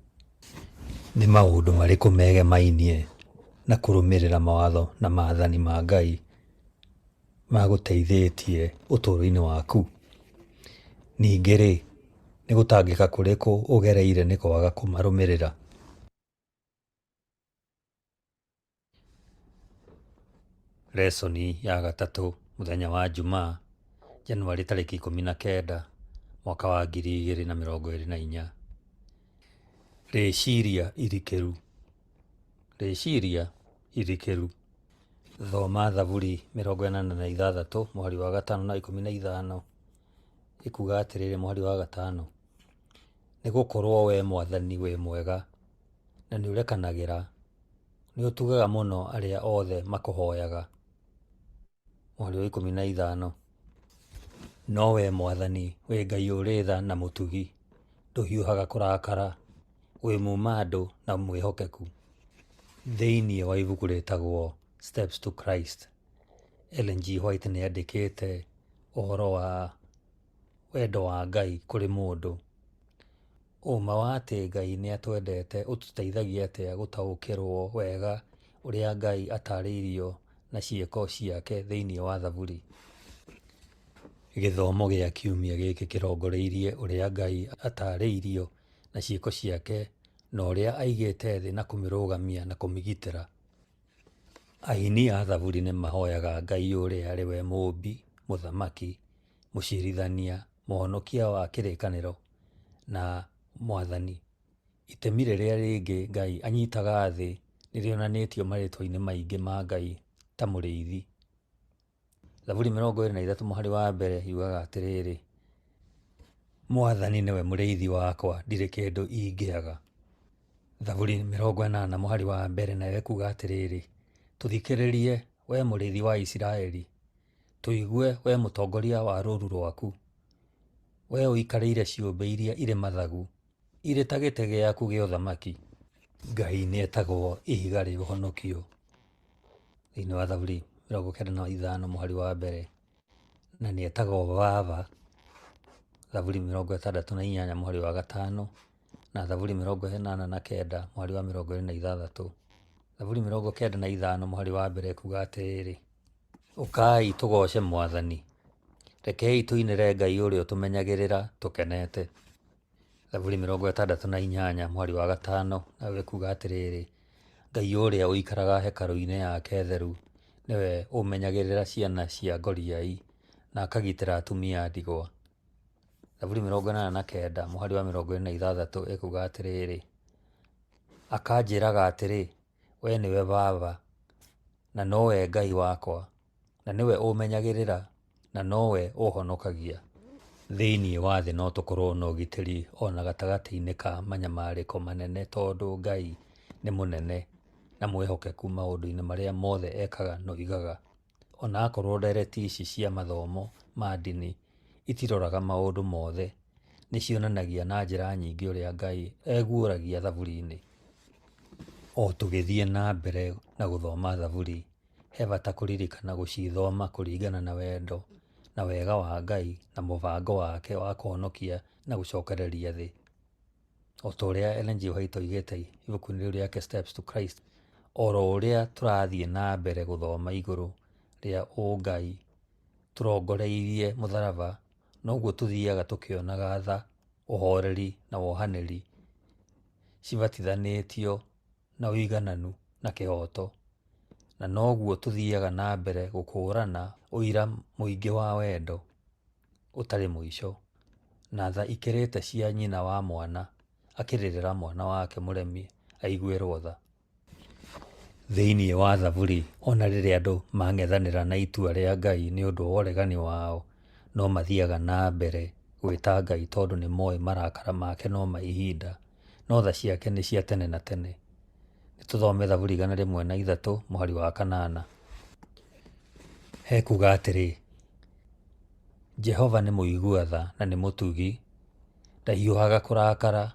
Nĩ maũndũ marĩkũ megemainie na kũrũmĩrĩra mawatho na maathani ma Ngai magũteithĩtie ũtũũro-inĩ waku? Ningĩ-rĩ, nĩ gũtangĩka kũrĩkũ ũgereire nĩ kwaga kũmarũmĩrĩra? Resoni ya gatatũ mũthenya wa Jumaa, Januarĩ tarĩki 19, mwaka wa 2024. Rĩciria irikĩru. Rĩciria irikĩru. Thoma Thaburi 86 mũhari wa 5 na 15, ĩkuga atĩrĩrĩ mũhari wa 5, Nĩgũkorwo wee Mwathani wĩ mwega, na nĩũrekanagĩra, nĩũtugaga mũno arĩa othe makũhoyaga. Mũhari wa 15, No wee Mwathani wĩ Ngai ũrĩ tha na mũtugi, ndũhiũhaga kũrakara, wĩ muuma-andũ na mwĩhokeku. Thĩinĩ wa ibuku rĩtagwo Steps to Christ, Ellen G. White nĩ andĩkĩte ũhoro wa wendo wa Ngai kũrĩ mũndũ. Ũma wa atĩ Ngai nĩ atwendete ũtũteithagia atĩa gũtaũkĩrũo wega ũrĩa Ngai ataarĩirio na ciĩko ciake thĩinĩ wa Thaburi? Gĩthomo gĩa kiumia gĩkĩ kĩrongoreirie ũrĩa Ngai ataarĩirio na ciĩko ciake na ũrĩa aigĩte thĩ na kũmĩrũgamia na kũmĩgitĩra. Aini a Thaburi nĩ mahoyaga Ngai ũrĩa arĩ we Mũũmbi, Mũthamaki, Mũcirithania, Mũhonokia wa kĩrĩkanĩro, na Mwathani. Itemi rĩrĩa rĩngĩ Ngai anyitaga thĩ nĩ rĩonanĩtio marĩĩtwa-inĩ maingĩ ma Ngai ta Mũrĩithi. Thaburi 23 mũhari wa 1 yugaga atĩrĩrĩ, Mwathani nĩwe mũrĩithi wakwa, ndirĩ kĩndũ ingĩaga. Thaburi 80 mũhari wa 1 nayo ĩkuga atĩrĩrĩ, Tũthikĩrĩrie, wee mũrĩithi wa Isiraeli, tũigue, wee mũtongoria wa rũũru rwaku. Wee ũikarĩire ciũmbe iria irĩ mathagu, irĩ ta gĩtĩ gĩaku gĩa ũthamaki. Ngai nĩetagwo ihiga rĩa ũhonokio thĩinĩ wa Thaburi 95 mũhari wa 1, na nĩetagwo Baba, Thaburi 68 mũhari wa 5, na Thaburi 89 mũhari wa 26. Thaburi 95 mũhari wa 1 ĩkuga atĩrĩrĩ, Ũkai tũgooce Mwathani, rekei tũinĩre Ngai ũrĩa ũtũmenyagĩrĩra tũkenete. Thaburi 68 mũhari wa 5 nayo ĩkuga atĩrĩrĩ, Ngai ũrĩa ũikaraga hekarũ-inĩ yake theru nĩwe ũmenyagĩrĩra ciana cia ngoriai na akagitĩra atumia a ndigwa. Thaburi 89 mũhari wa 26 ĩkuga atĩrĩrĩ, Akanjĩraga atĩrĩ, Wee nĩwe Baba, na nowe Ngai wakwa, na nĩwe ũmenyagĩrĩra, na nowe ũhonokagia. Thĩinĩ wa thĩ no tũkorũo na ũgitĩri o na gatagatĩ-inĩ ka manyamarĩko manene tondũ Ngai nĩ mũnene na mwĩhokeku maũndũ-inĩ marĩa mothe ekaga na oigaga. O na akorũo ndereti ici cia mathomo ma ndini itiroraga maũndũ mothe, nĩ cionanagia na njĩra nyingĩ ũrĩa Ngai eguũragia Thaburi-inĩ. O tũgĩthiĩ na mbere na gũthoma Thaburi, he bata kũririkana gũcithoma kũringana na wendo na wega wa Ngai na mũbango wake wa kũhonokia na gũcokereria thĩ. O ta ũrĩa Ellen G. White oigĩte ibuku-inĩ rĩu rĩake Steps to Christ, oro ũrĩa tũrathiĩ na mbere gũthoma igũrũ rĩa ũngai tũrongoreirie mũtharaba, noguo tũthiaga tũkĩonaga tha, ũhoreri na wohanĩri cibatithanĩtio na ũigananu na kĩhooto, na noguo tũthiaga na mbere gũkũũrana ũira mũingĩ wa wendo ũtarĩ mũico, na tha ikĩrĩte cia nyina wa mwana akĩrĩrĩra mwana wake mũremi aiguĩrwo tha. Thĩinĩ wa Thaburi, o na rĩrĩa andũ mang'ethanĩra na itua rĩa Ngai nĩ ũndũ wa ũregani wao, no mathiaga na mbere gwĩta Ngai tondũ nĩ moĩ marakara make no ma ihinda, no tha ciake nĩ cia tene na tene. Nĩ tũthome Thaburi 103 mũhari wa kanana. Hekuga atĩrĩ, Jehova nĩ mũigua tha na nĩ mũtugi, ndahiũhaga kũrakara,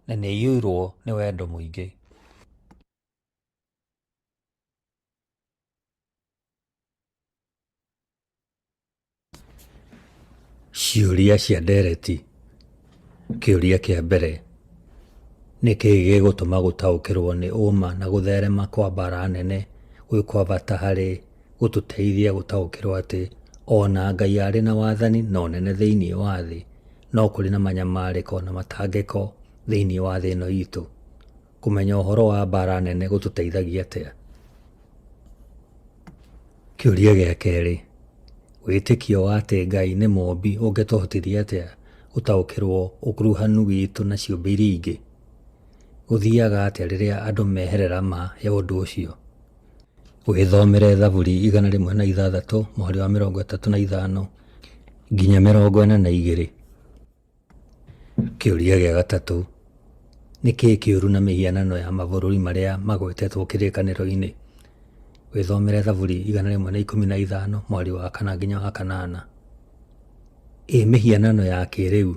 na nĩaiyũirwo nĩ wendo mũingĩ. Ciũria cia ndereti. Kĩũria kĩa mbere, Nĩ kĩĩ gĩgũtũma gũtaũkĩrũo nĩ ũũma na gũtherema kwa mbaara nene gwĩ kwa bata harĩ gũtũteithia gũtaũkĩrũo atĩ o na Ngai arĩ na wathani na ũnene thĩinĩ wa thĩ, no kũrĩ na manyamarĩko na matangĩko thĩinĩ wa thĩ ĩno itũ? Kũmenya ũhoro wa mbaara nene gũtũteithagia atĩa? Kĩũria gĩa kerĩ, Wĩtĩkio wa atĩ Ngai nĩ Mũũmbi ũngĩtũhotithia atĩa gũtaũkĩrũo ũkuruhanu witũ na ciũmbe iria ingĩ? Gũthiaga atĩa rĩrĩa andũ meherera ma ya ũndũ ũcio? Wĩthomere Thaburi 106 mũhari wa 35 nginya 42. Kĩũria gĩa gatatũ, Nĩ kĩĩ kĩũru na mĩhianano ya mabũrũri marĩa magwetetwo Kĩrĩkanĩro-inĩ? Wĩthomere Thaburi 115 mũhari wa kana nginya wa kanana. Ĩ mĩhianano ya kĩĩrĩu?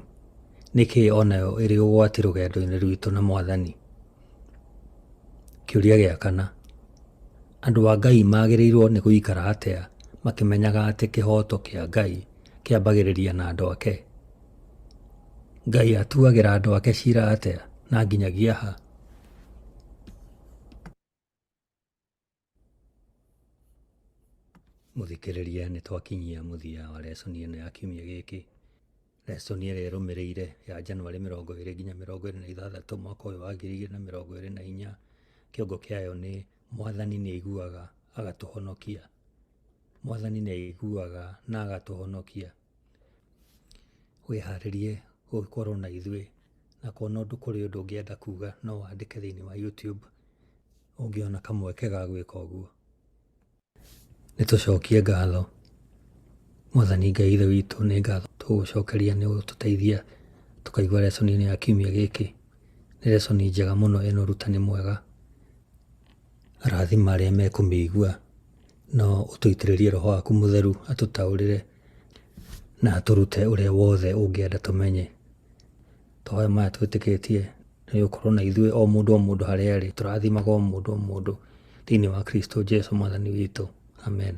Nĩ kĩĩ o nayo ĩrĩ ũgwati rũgendo-inĩ rwitũ na Mwathani? Kĩũria gĩa kana, Andũ a Ngai magĩrĩirũo nĩ gũikara atĩa makĩmenyaga atĩ kĩhooto kĩa Ngai kĩambagĩrĩria na andũ ake? Ngai atuagĩra andũ ake cira atĩa na nginyagia ha? Mũthikĩrĩria nĩ twakinyia mũthia wa lesson ĩno ya kiumia gĩkĩ. Lesson ĩrĩa ĩrũmĩrĩire ya Januarĩ 20 nginya 26 mwaka ũyũ wa 2024, kĩongo kĩayo nĩ Mwathani nĩ aiguaga agatũhonokia. Mwathani nĩ aiguaga na agatũhonokia. Wĩharĩrie gũkorwo na ithuĩ, na kuona ũndũ kũrĩ ũndũ ũngĩenda kuga no wandĩke thĩinĩ wa YouTube ũngĩona kamweke ga gwĩka ũguo. Nĩ tũcokie ngatho. Mwathani Ngai Ithe witũ, nĩ ngatho tũgũcokeria nĩ gũtũteithia tũkaigua lesson ĩno ya kiumia gĩkĩ. Nĩ lesson njega mũno ĩna ũrutani mwega. Rathima arĩa mekũmĩigua, no ũtũitĩrĩrie Roho waku Mũtheru atũtaũrĩre na atũrute ũrĩa wothe ũngĩenda tũmenye. Twahoya maya twĩtĩkĩtie nĩ ũgũkorwo na ithuĩ o mũndũ o mũndũ harĩa arĩ. Tũrathimaga o mũndũ o mũndũ thĩinĩ wa Kristo Jesu mwathani witũ. Amen.